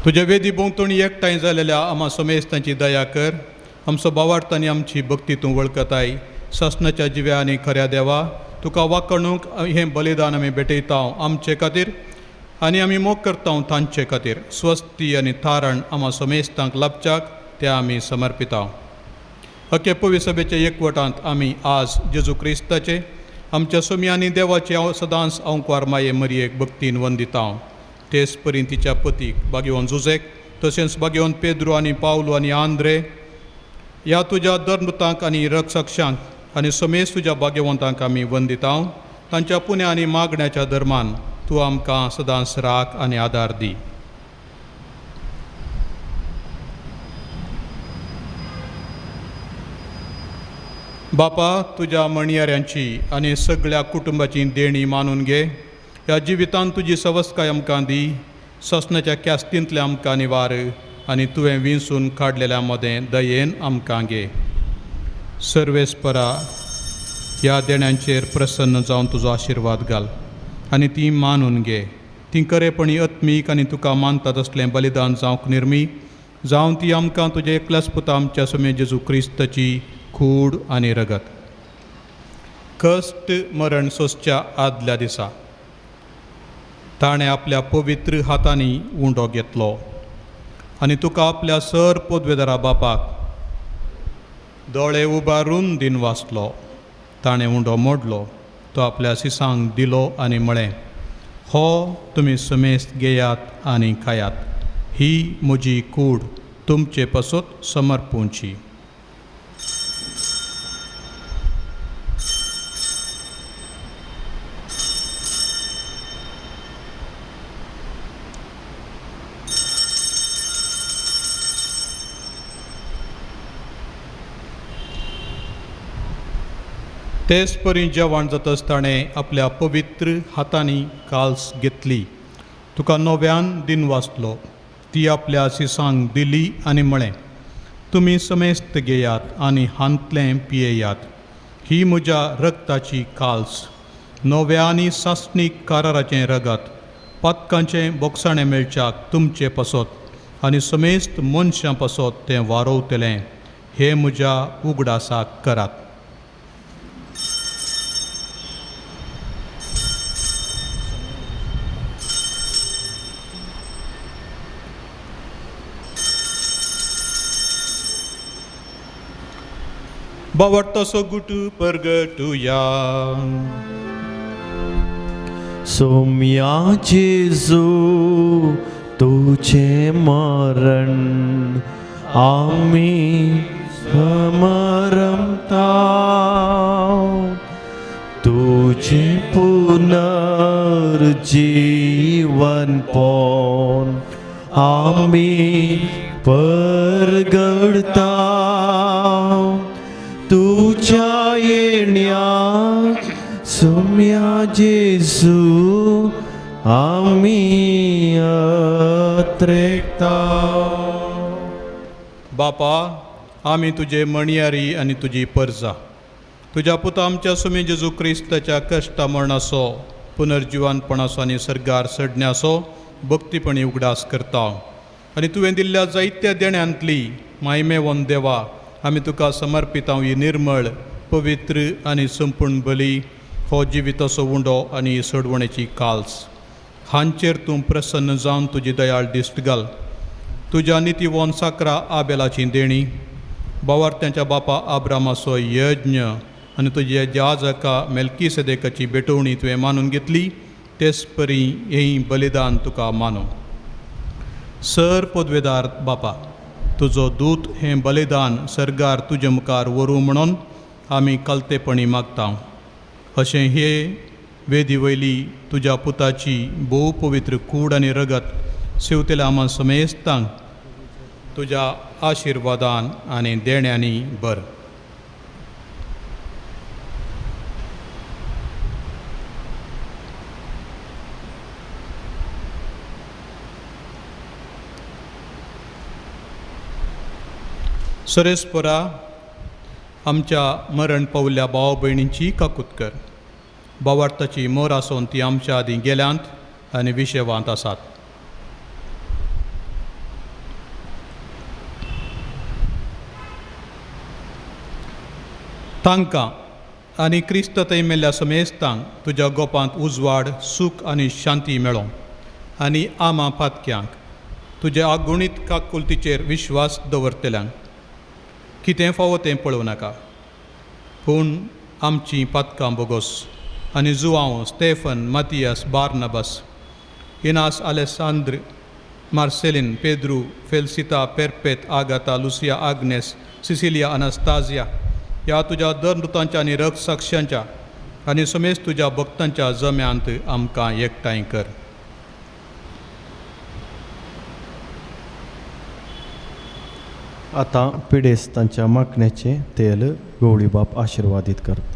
तुज्या वेदी भोंवतणी एकठांय जालेल्या आमा समेस्तांची दया कर. आमचो बावार्थ आनी आमची भक्ती तूं वळखताय. सासणाच्या जिव्या आनी खऱ्या देवा, तुका वाकणूक हें बलिदान आमी भेटयता आमचे खातीर आनी आमी मोग करता तांचे खातीर. स्वस्ती आनी तारण आमा समेस्तांक लाभच्याक त्या आमी समर्पिता. अख्खे पवित्र सभेच्या एकवटांत आमी आज जेजू क्रिस्ताचे आमच्या सोमी आनी देवाचे हांव सदांच अंकवार माये मरयेक भक्तीन वंदिता. तेच परी तिच्या पतीक बागेवन जुजेक, तशेंच बागेवन पेद्रू आनी पावलू आनी आंद्रे ह्या तुज्या धर्मतांक आनी रक्षक्षांक आनी समेज तुज्या भाग्यवंतांक आमी वंदिता. तांच्या पुण्या आनी मागण्याच्या धर्मान तूं आमकां सदांच राख आनी आदार दी. बापा, तुज्या म्हणयाऱ्यांची आनी सगळ्या कुटुंबाची देणी मानून घे. ह्या जिवितांत तुजी सवस्काय आमकां दी. ससनाच्या क्यास्तींतले आमकां निवार आनी तुवें विंचून काडलेल्या मदें दयेन आमकां घे. सर्वेस्परा ह्या देण्यांचेर प्रसन्न जावन तुजो आशिर्वाद घाल आनी ती मानून घे. ती खरेपणी आत्मीक आनी तुका मानतात असलें बलिदान जावंक निर्मी जावन ती आमकां तुज्या एकल्याच पुता आमच्या सुमे जेजू क्रिस्ताची कूड आनी रगत. कश्ट मरण सोंसच्या आदल्या दिसा ताणें आपल्या पवित्र हातांनी उंडो घेतलो आनी तुका आपल्या सर पोदवेदारा बापाक दोळे उबारून दिन वाचलो. ताणें उंडो मोडलो, तो आपल्या सिसांक दिलो आनी म्हळें, हो तुमी समेस्त घेयात आनी खायात, ही म्हजी कूड तुमचे पासत समर्पूंची. तेच परी जेवण जातच ताणें आपल्या पवित्र हातांनी काल्स घेतली, तुका नव्यान दिन वाचलो, ती आपल्या सिसांक दिली आनी म्हळें, तुमी समेस्त घेयात आनी हांतलें पियेयात, ही म्हज्या रक्ताची काल्स, नव्या आनी सासणीक कराराचें रगत, पातकांचें बोगसाणें मेळच्याक तुमचे पासत आनी समेस्त मनशां पासत तें वारोवतलें, हें म्हज्या उगडासाक करात. बावडतो गुटू परगटुया. सोम्या जेजू तुझे मरण आमी स्मरता, तुझे पुनर्जीवन पौन आमी परगडता, तुझ्या येण्या सोम्या जेजू आमी अत्रेकता. बापा, आमी तुजे मणयारी आनी तुजी परजा, तुज्या पुता आमच्या सुमी जेजू क्रिस्ताच्या कश्टा मरणाचो, पुनर्जिवानपणाचो आनी सर्गार सडण्याचो भक्तीपणी उगडास करता आनी तुवें दिल्ल्या जायत्या देण्यांतली मायमेवन देवा आमी तुका समर्पितांव ही निर्मळ पवित्र आनी संपूर्ण बली, हो जिविताचो उंडो आनी सोडवणेची काल्स, हांचेर तूं प्रसन्न जावन तुजी दयाळ दिश्ट घाल. तुज्या नितीवन साकरा आबेलाची देणी, बावार्थ्यांच्या बापा आब्रामाचो यज्ञ आनी तुज्या जाजका मेल्कीसेदेकाची भेटवणी तुवें मानून घेतली, तेच परी हें बलिदान तुका मानू. सर पदवेदार बापा, तुजो दूत हें बलिदान सर्गार तुजे मुखार व्हरूं म्हणून आमी कलतेपणी मागता. अशें हे वेदी वयली तुज्या पुताची भोव पवित्र कूड आनी रगत सेवतेल्या आमा समेस्तांक तुज्या आशिर्वादान आनी देण्यांनी भर. सरेस्परा आमच्या मरण पावल्ल्या भाव भयणींची काकूत कर. भावार्थाची मोर आसून ती आमच्या आदीं गेल्यांत आनी विशेवांत आसात. तांकां आनी क्रिस्त थंय मेल्ल्या समेस्तांक तुज्या गोपांत उजवाड, सूख आनी शांती मेळों आनी आमा पातक्यांक तुज्या आगुणीत काकुलतीचेर विश्वास दवरतल्यांक कितें फावो तें पळोवं नाका, पूण आमचीं पातकां बोगोस आनी Joao, Stephen, Mathias, Barnabas, Inas, Alessandra, Marcelin, Pedro, Felicita, Perpet, Agatha, Lucia, Agnes, Cecilia, Anastasia ह्या तुज्या दरमृतांच्या आनी रक्तसाक्षांच्या आनी समेज तुज्या भक्तांच्या जम्यांत आमकां एकठांय कर. आतां पिडेस्तांच्या मागण्याचें तेल गवळीबाप आशिर्वादीत करता.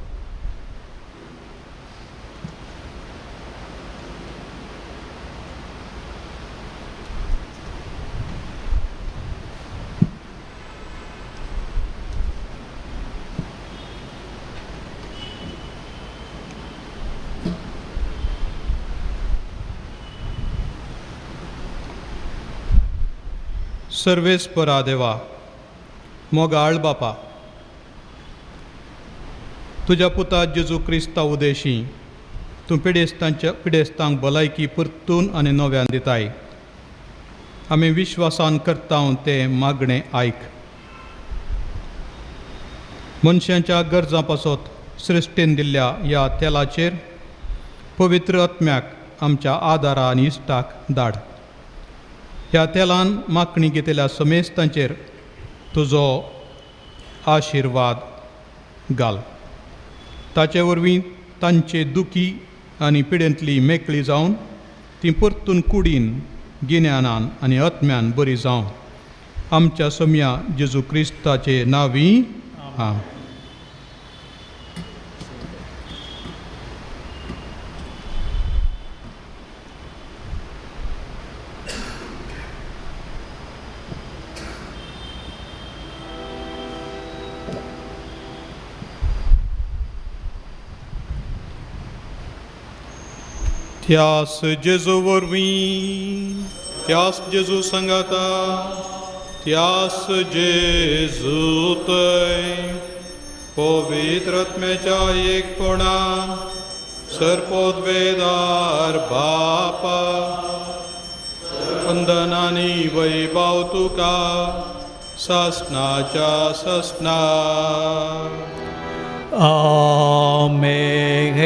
सर्वेस्परा देवा, मोगाळ बापा, तुज्या पुता जेजू क्रिस्ता उदेशी तूं पिडेस्तांच्या पिडेस्तांक भलायकी परतून आनी नव्यान दिताय. आमी विश्वासान करता तें मागणें आयक. मनशांच्या गरजां पासत सृश्टीन दिल्ल्या ह्या तेलाचेर पवित्र आत्म्याक आमच्या आदारा आनी इश्टाक धाड. ह्या तेलान मागणी घेतल्या समेस्तांचेर तुजो आशिर्वाद घाल. ताचे वरवीं तांचे दुखी आनी पिडेंतली मेकळी जावन ती परतून कुडीन गिन्यानान आनी आत्म्यान बरी जावं. आमच्या सोम्या जेजू क्रिस्ताचे नांवी आं. त्यास जेजू वरवीं, त्यास जेजू सांगाता, त्यास जेजू थंय पवित्र आत्म्याच्या एकपणान सर्पोद्वेदार बापा वंदन आनी वैभव तुका सासनाच्या सासना. आमेन.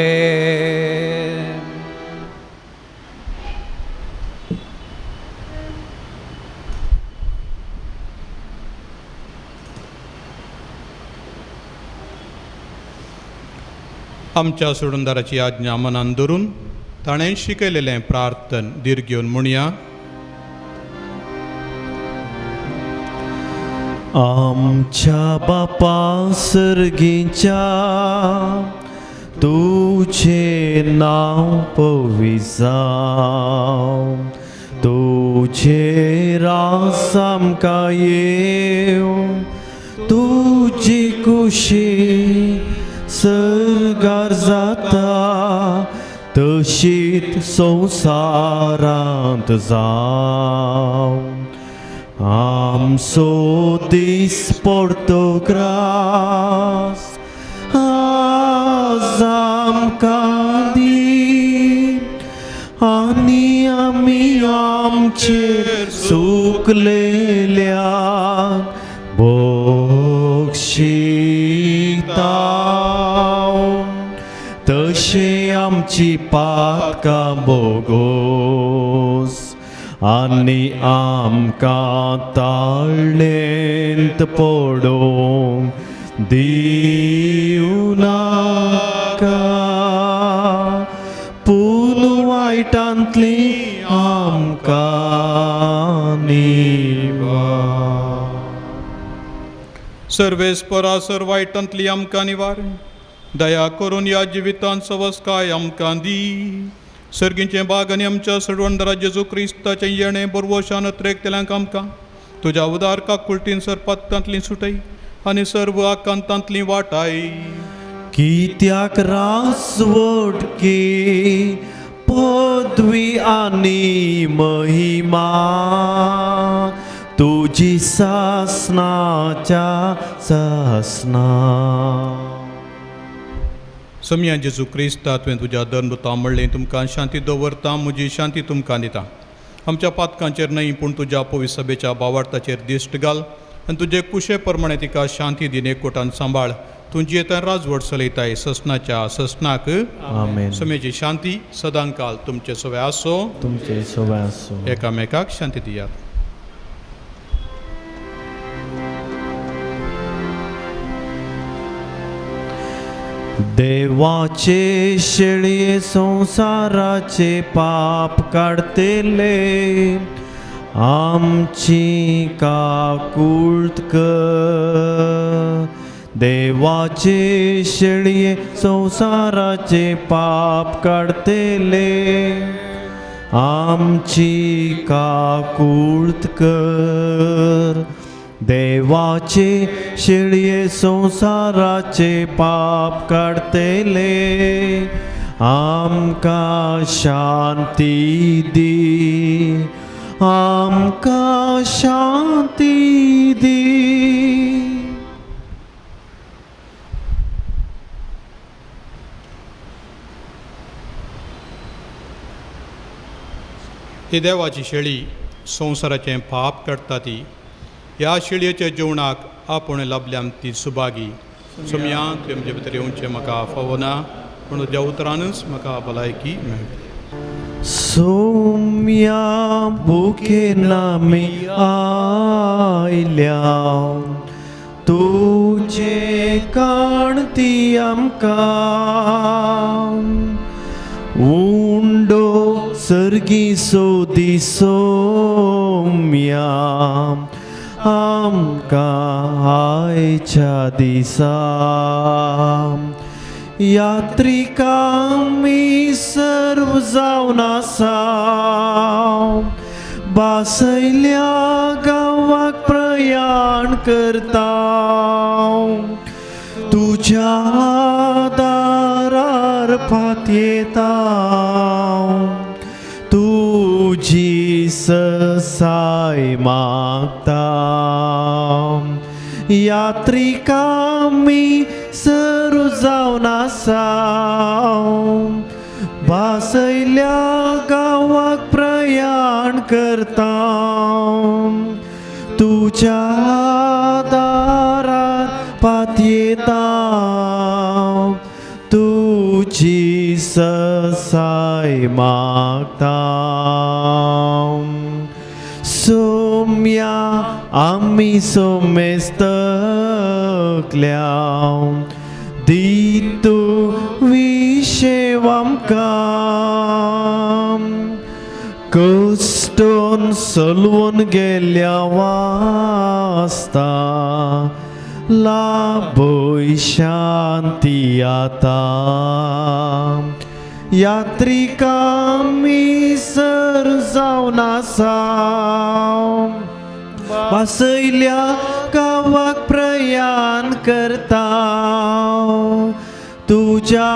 आमच्या सोडूनदाराची आज्ञा मनान धरून ताणें शिकयलेलें प्रार्थन धीर घेवन म्हणया. आमच्या बापा सर्गीच्या, तुझे नांव पवित्र जावं, तुझे रास आमकां येवं, तुजी कुशी सर्गार जाता तशीच संवसारांत जावं. आमचो दीस पडतो ग्रास आज आमकां दी, आनी आमी आमचेर चुकलेल्यांक बक्षिता, तशें आमची पातकां बोगोस आनी आमकां ताळेंत पडोवंक दिवं नाका, पूण वायटांतली आमकां निवार. सर्वेस्परा सर वायटांतली आमकां निवार, दया करून ह्या जिवितांत सवस्काय आमकां दी. सर्गीचें बाग आनी आमच्या सडवणदारा जेजू क्रिस्ताचें येणें बरवशान अत्रेकतल्यांक आमकां तुज्या उदार काकुळटीन सरपातांतली सुटय आनी सर्व आकांतांतली वाटाय. कित्याक रासवटकी पदवी आनी महिमा तुजी सासनाच्या सासना. सोमया जेजू क्रिस्ता, तुवें तुज्या धर्मदुतां म्हणलें, तुमकां शांती दवरता, म्हजी शांती तुमकां दिता. आमच्या पातकांचेर न्हय पूण तुज्या पवित्र सभेच्या बावार्थाचेर दिश्ट घाल आनी तुजे कुशे प्रमाणे तिका शांती दिन एकवटान सांबाळ. तूं जियेता राजवट चलयताय ससनाच्या ससनाक. आमेन. सोम्याची शांती सदांकाल तुमचे सवे आसो. तुमचे सवे आसो. एकामेकाक शांती दियात. देवाचे शेळये संवसाराचे पाप काडतले, आमची काकूळत कर. देवाचे शेळये संवसाराचे पाप काडतले, आमची काकूळत कर. देवाचे शेळये संवसाराचे पाप काडतले, आमकां शांती दी, आमकां शांती दी. ही देवाची शेळी संवसाराचें पाप काडटा ती ह्या शेळयेच्या जेवणाक आपूण लाभल्यान ती सुभागी. सोमया तुवें म्हजे भितर येवचें म्हाका फावना, पूण तुज्या उतरानूच म्हाका भलायकी मेळटली. सोम्या भुकेन आमी आयल्या, तुजे काण ती आमकां उंडो सर्गी सोदी सोम्या आमकां आयच्या दिसा. यात्रिकां मी सर्व जावन आसा, बासयल्या गांवाक प्रयाण करता, तुज्या दारार पातयेता, तुजी ससाय मागता. यात्रिकां मी सर्व जावन आसा, बासयल्या गांवाक प्रयाण करता, तुज्या दारार पातयेता, तुजी ससाय मागता. सोम्या आमी सोमेस्तकल्या, दी तूं विशेव आमकां, कश्टोन सलवून गेल्या वास्ता लाभय शांती आतां. यात्रिकां मी सर जावन आसा, वासयल्या गांवाक प्रयाण करता, तुज्या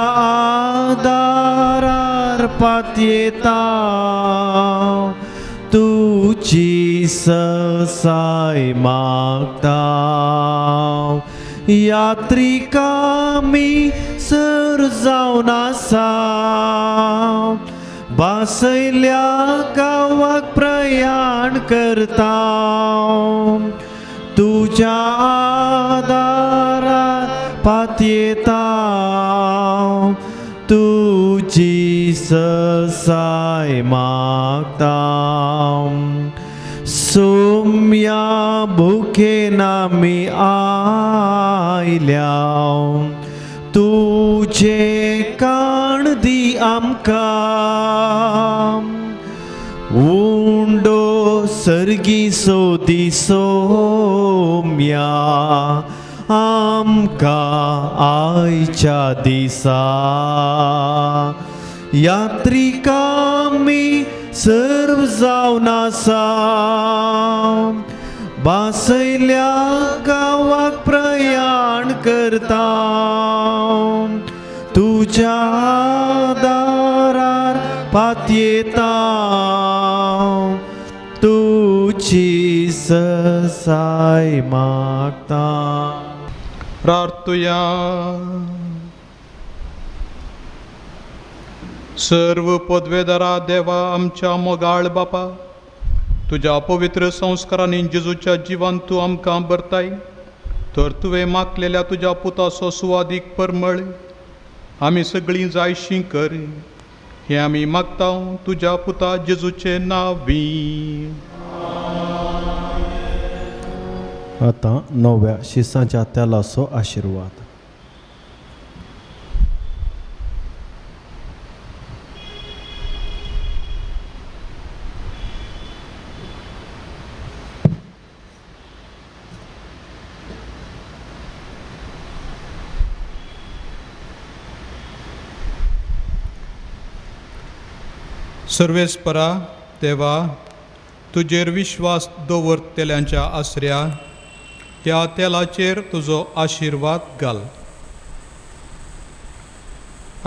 आदारार पातयेता, तुजी ससाय मागता. यात्रिकां मी सर जावन आसा, बासयल्या गांवाक प्रयाण करता, तुज्या आदारार पातयेता, तुजी ससाय मागता. सोम्या भुकेन आमी आयल्या, तुजे काण दी आमकां, उंडो सर्गी सोदी सोम्या आमकां आयच्या दिसा. यात्रिकां मी सर्व जावन आसा, बासयल्या गांवाक प्रयाण करता, तुज्या दारार पातयेता, तुजी ससाय मागता. प्रार्थुया. सर्व पदवेदारा देवा आमच्या मोगाळ बापा, तुज्या पवित्र संस्कारांनी जेजूच्या जिवान तूं आमकां भरताय, तर तुवें मागलेल्या तुज्या पुताचो सुवादीक परमळ आमी सगळीं जायशीं कर, हें आमी मागता तुज्या पुता जेजूचे नांवी. आतां नव्या शिसांच्या तेलाचो आशिर्वाद. सर्वेस्परा देवा, तुजेर विश्वास दवरतल्यांच्या आसऱ्या ह्या तेलाचेर तुजो आशिर्वाद घाल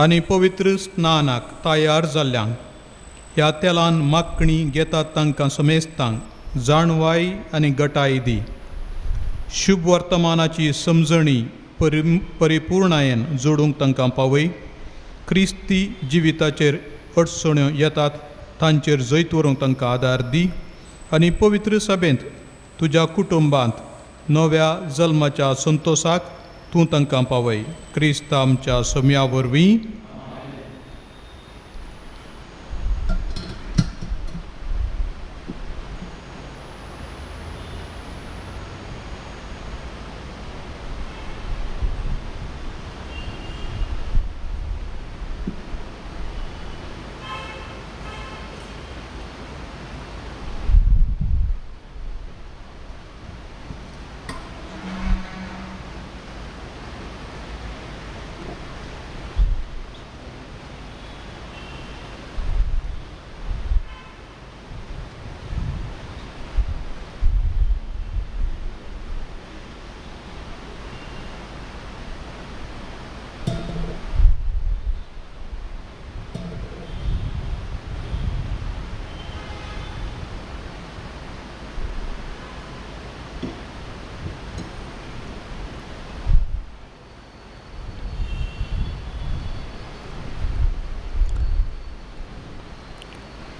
आनी पवित्र स्नानाक तयार जाल्ल्यांक ह्या तेलान मागणी घेतात तांकां समेस्तांक जाणवाय आनी गटाय दी. शुभ वर्तमानाची समजणी परिपूर्णायेन जोडूंक तांकां पावय. क्रिस्ती जिविताचेर अडचण्यो येतात तांचेर जैत व्हरूंक तांकां आदार दी आनी पवित्र सभेंत तुज्या कुटुंबांत नव्या जल्माच्या संतोसाक तूं तांकां पावय. क्रिस्त आमच्या सम्या वरवीं.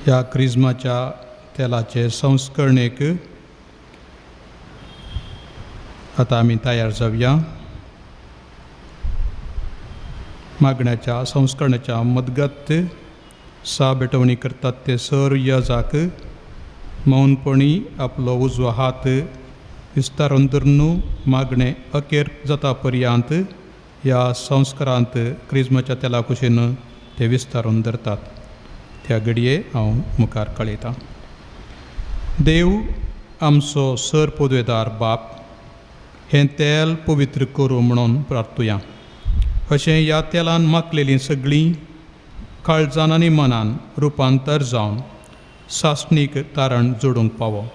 ह्या क्रिज्माच्या तेलाचे संस्करणेक आतां आमी तयार जावया. मागण्याच्या संस्करणाच्या मदगत सा भेटवणी करतात ते सर यजाक मौनपणी आपलो उजवो हात विस्तारून धरून मागणें अखेर जाता पर्यंत ह्या संस्कारांत क्रिज्माच्या तेला कुशीन ते विस्तारून धरतात. त्या घडये हांव मुखार कळयतां. देव आमचो सर पदवेदार बाप हें तेल पवित्र करूं म्हणून प्रार्थुया. अशें ह्या तेलान माखलेलीं सगळीं काळजान आनी मनान रुपांतर जावन सासणीक तारण जोडूंक पावो.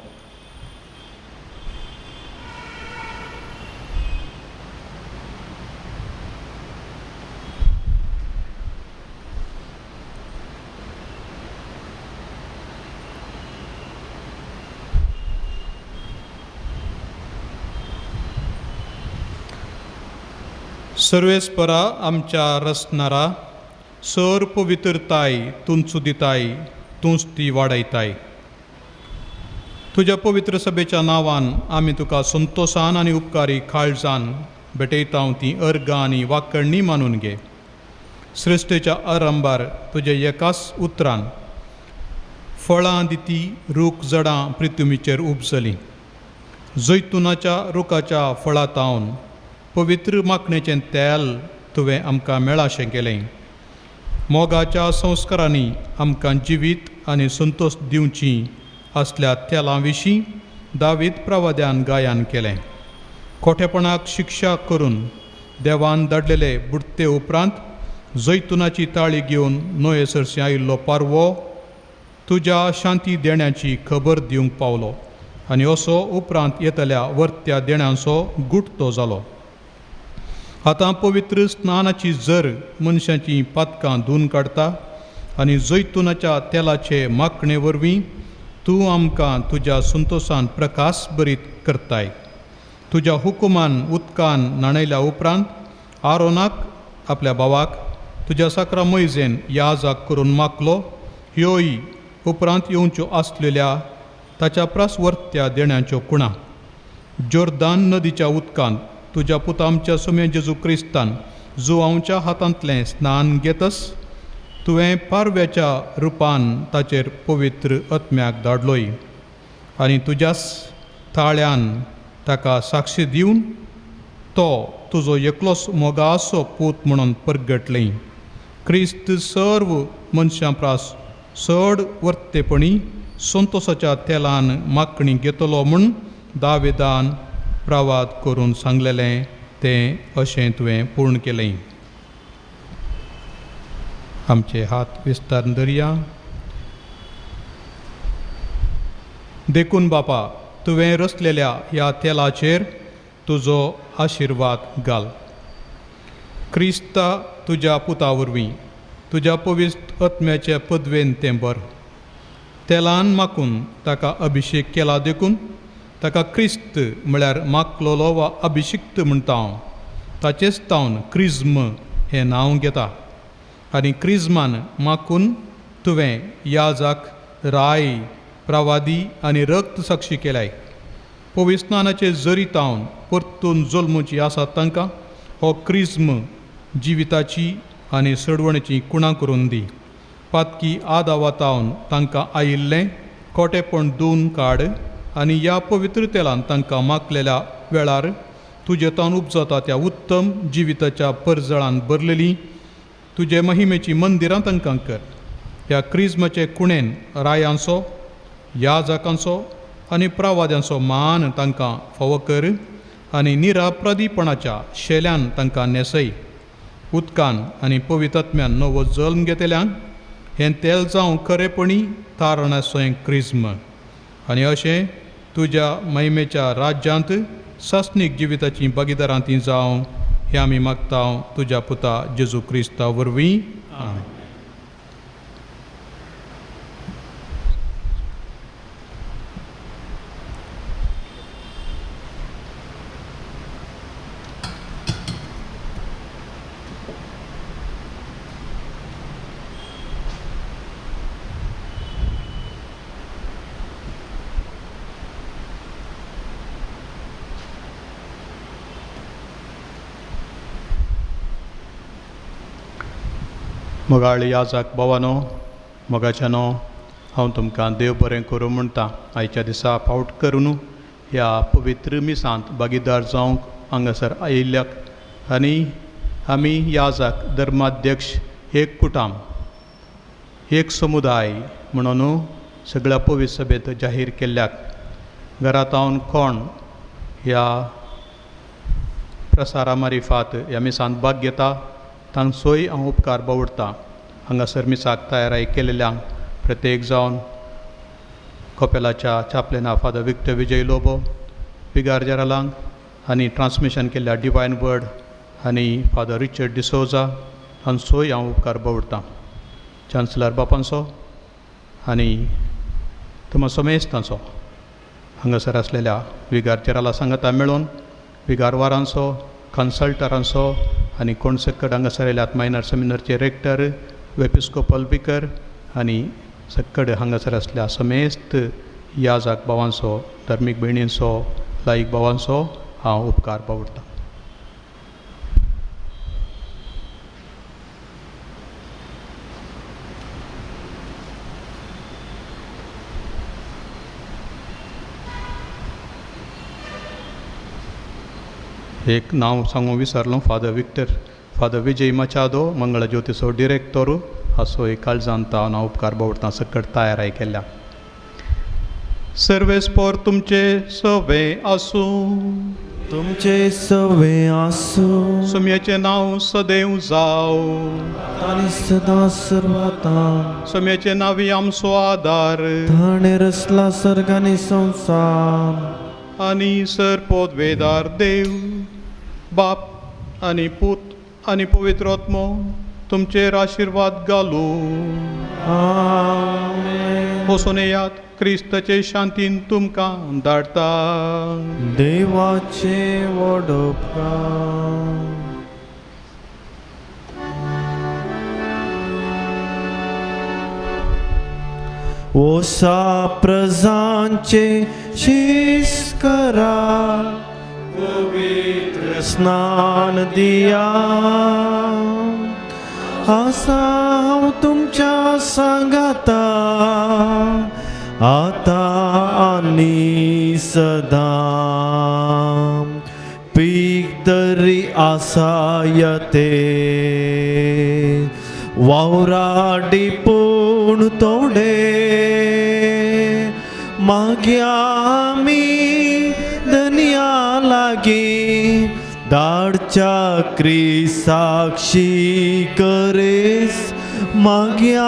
सर्वेस्परा आमच्या रसनारा सर पवित्रताय तुमचो दिताय तूंच ती वाडयताय. तुज्या पवित्र सभेच्या नांवान आमी तुका संतोसान आनी उपकारी काळजान भेटयता ती अर्गां आनी वाकणणी मानून घे. सृश्टेच्या आरंभार तुज्या एकाच उतरान फळां दिती रूख जडां पृथ्वीचेर उपजलीं. जैतुनाच्या रुखाच्या फळां तावन पवित्र माखणेचें तेल तुवें आमकां मेळाशें केलें. मोगाच्या संस्कारांनी आमकां जिवीत आनी संतोश दिवची असल्या तेलां विशीं दावीद प्रवाद्यान गायन केलें. खोटेपणाक शिक्षा करून देवान धाडलेले बुडते उपरांत जैतुनाची ताळी घेवन नोये सरशी आयिल्लो पारवो तुज्या शांती देण्याची खबर दिवंक पावलो आनी असो उपरांत येतल्या वर्त्या देण्यांचो गुटतो जालो. आतां पवित्र स्नानाची जर मनशाची पातकां धुवन काडटा आनी जैतुनाच्या तेलाचे माखणे वरवीं तूं आमकां तुज्या संतोसान प्रकाश बरीत करताय. तुज्या हुकुमान उदकान न्हाणयल्या उपरांत आरोनाक आपल्या भावाक तुज्या साकरा मैजेन याजाक करून मागलो. ह्योय उपरांत येवच्यो आसलेल्या ताच्या प्रासवर्त्या देण्याच्यो कुणा. जोर्दान नदीच्या उदकान तुज्या पुता आमच्या सुम्या जेजू क्रिस्तान जुवांवच्या हातांतलें स्नान घेतस तुवें पारव्याच्या रुपान ताचेर पवित्र आत्म्याक धाडलोय आनी तुज्याच ताळ्यान ताका साक्षी दिवन तो तुजो एकलोच मोगासो पूत म्हणून परगटलें. क्रिस्त सर्व मनशां प्रास चड वर्तेपणी संतोसाच्या तेलान मागणी घेतलो म्हूण दावेदान प्रवाद करून सांगलेलें तें अशें तुवें पूर्ण केलें. आमचे हात विस्तार दरया. देखून बापा तुवें रचलेल्या ह्या तेलाचेर तुजो आशिर्वाद घाल. क्रिस्ता तुज्या पुता वरवीं तुज्या पवित्र आत्म्याचे पदवेन तें बर. तेलान माकून ताका अभिशेक केला देखून ताका क्रिस्त म्हळ्यार माकलोलो वा अभिशिक्त म्हणटा हांव. ताचेच तावन क्रिज्म हें नांव घेता आनी क्रिज्मान माकून तुवें याजाक राय प्रवादी आनी रक्त साक्षी केल्याय. पविस्नानाचे जरी तावन परतून जल्मुची आसात तांकां हो क्रिज्म जिविताची आनी सडवणेची कुणां करून दी. पातकी आदावातावन तांकां आयिल्लें खोटेपण दोन काड आनी ह्या पवित्र तेलान तांकां माकलेल्या वेळार तुजे तावन उपजता त्या उत्तम जिविताच्या परजळान भरलेली तुजे महिमेची मंदिरां तांकां कर. ह्या क्रिज्माचे कुणेन रायांचो याजकांचो आनी प्रवाद्यांचो मान तांकां फावो कर आनी निराप्रदीपणाच्या शेल्यान तांकां न्हेसय. उदकान आनी पवित्रत्म्यान नवो जल्म घेतल्यांक हें तेल जावं खरेपणी तारणाचें क्रिज्म आनी अशें तुज्या महिमेच्या राज्यांत सासणीक जिविताची भागीदारां ती जावं हें आमी मागता तुज्या पुता जेजू क्रिस्ता वरवीं. आमेन. मोगाळ याजाक भावानो मोगाच्यानो, हांव तुमकां देव बरें करूं म्हणटा. आयच्या दिसा फावट करून ह्या पवित्र मिसांत भागीदार जावंक हांगासर आयिल्ल्याक आनी आमी याजाक धर्माध्यक्ष एक कुटाम एक समुदाय म्हणून सगळ्या पवित्र सभेंत जाहीर केल्ल्याक घरांत हांव कोण ह्या प्रसारा मारिफात ह्या मिसांत भाग घेता तांचोय हांव उपकार बावडटा. हांगासर मिसाक तयाराय केल्ल्यांक प्रत्येक जावन कोपेलाच्या चापलेना फादर विक्टर विजय लोबो विगार जेरालांक आनी ट्रान्समिशन केल्ल्या डिवायन वर्ड आनी फादर रिचर्ड डिसोजा हांचोय हांव उपकार बावडटा. चान्सलर बापांचो आनी तुमा समेस्तांचो हांगासर आसलेल्या विगार जेराला सांगाता मेळून विगारवारांचो कन्सल्टरांचो आनी कोण सक्कड हांगासर आयल्यात मायनर सेमिनारचे रेक्टर एपिस्कोपल विकर आनी सक्कड हांगासर आसल्या समेस्त याजाक भावांचो धर्मीक भयणींचो लायक भावांचो हांव उपकार बावडटा. एक नांव सांगू विसरलो, father Victor father Vijay Machado मंगळज्योतीचो डिरेक्टोर हाचो एक काळजांत हांव उपकार बावडटा सक्कड तयाराय केल्ल्या. सर्वेस्पोर तुमचे सवे आसूं. तुमचे सवे आसूं. सुम्याचें नांव सदैव जावं आनी सदां सर्वांत. सुम्याचें नांव आमचो आदार ताणें रचला सर्ग आनी संवसार आनी सर पोदवेदार देव बाप आनी पूत आनी पवित्र आत्मो तुमचेर आशिर्वाद घालूं. आमेन. वचून येयात क्रिस्ताचे शांतीन तुमकां धाडटा. देवाचे व्हड उपकार. ओसा प्रजांचे शीस करा पवित्र स्नान दिया. आसा हांव तुमच्या सांगाता आता आनी सदां. पीक तरी आसा यते वावरा डिपूण तोडे माग्या आमी धनया लागीं धाडच्या क्रिसाक्षी करेस. माग्या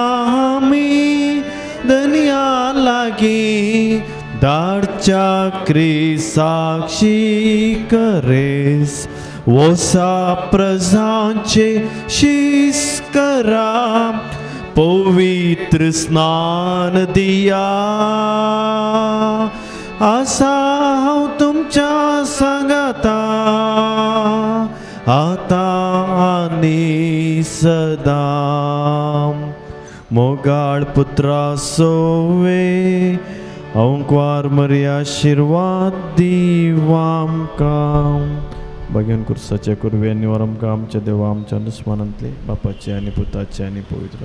आमी धनया लागीं धाडच्या क्रिसाक्षी करेस. ओसा प्रजांचे शीस करा पवित्र स्नान दिया. आसा हांव तुमच्या सांगाता आतां आनी सदां. मोगाळ पुत्रा सोवे अंकवार मरिया आशिर्वाद दिव आमकां. भगेन कुर्साच्या कुरवे निवार आमकां आमच्या देवा आमच्या दुस्मानांतले बापाचे आनी पुताचे आनी पवित्र.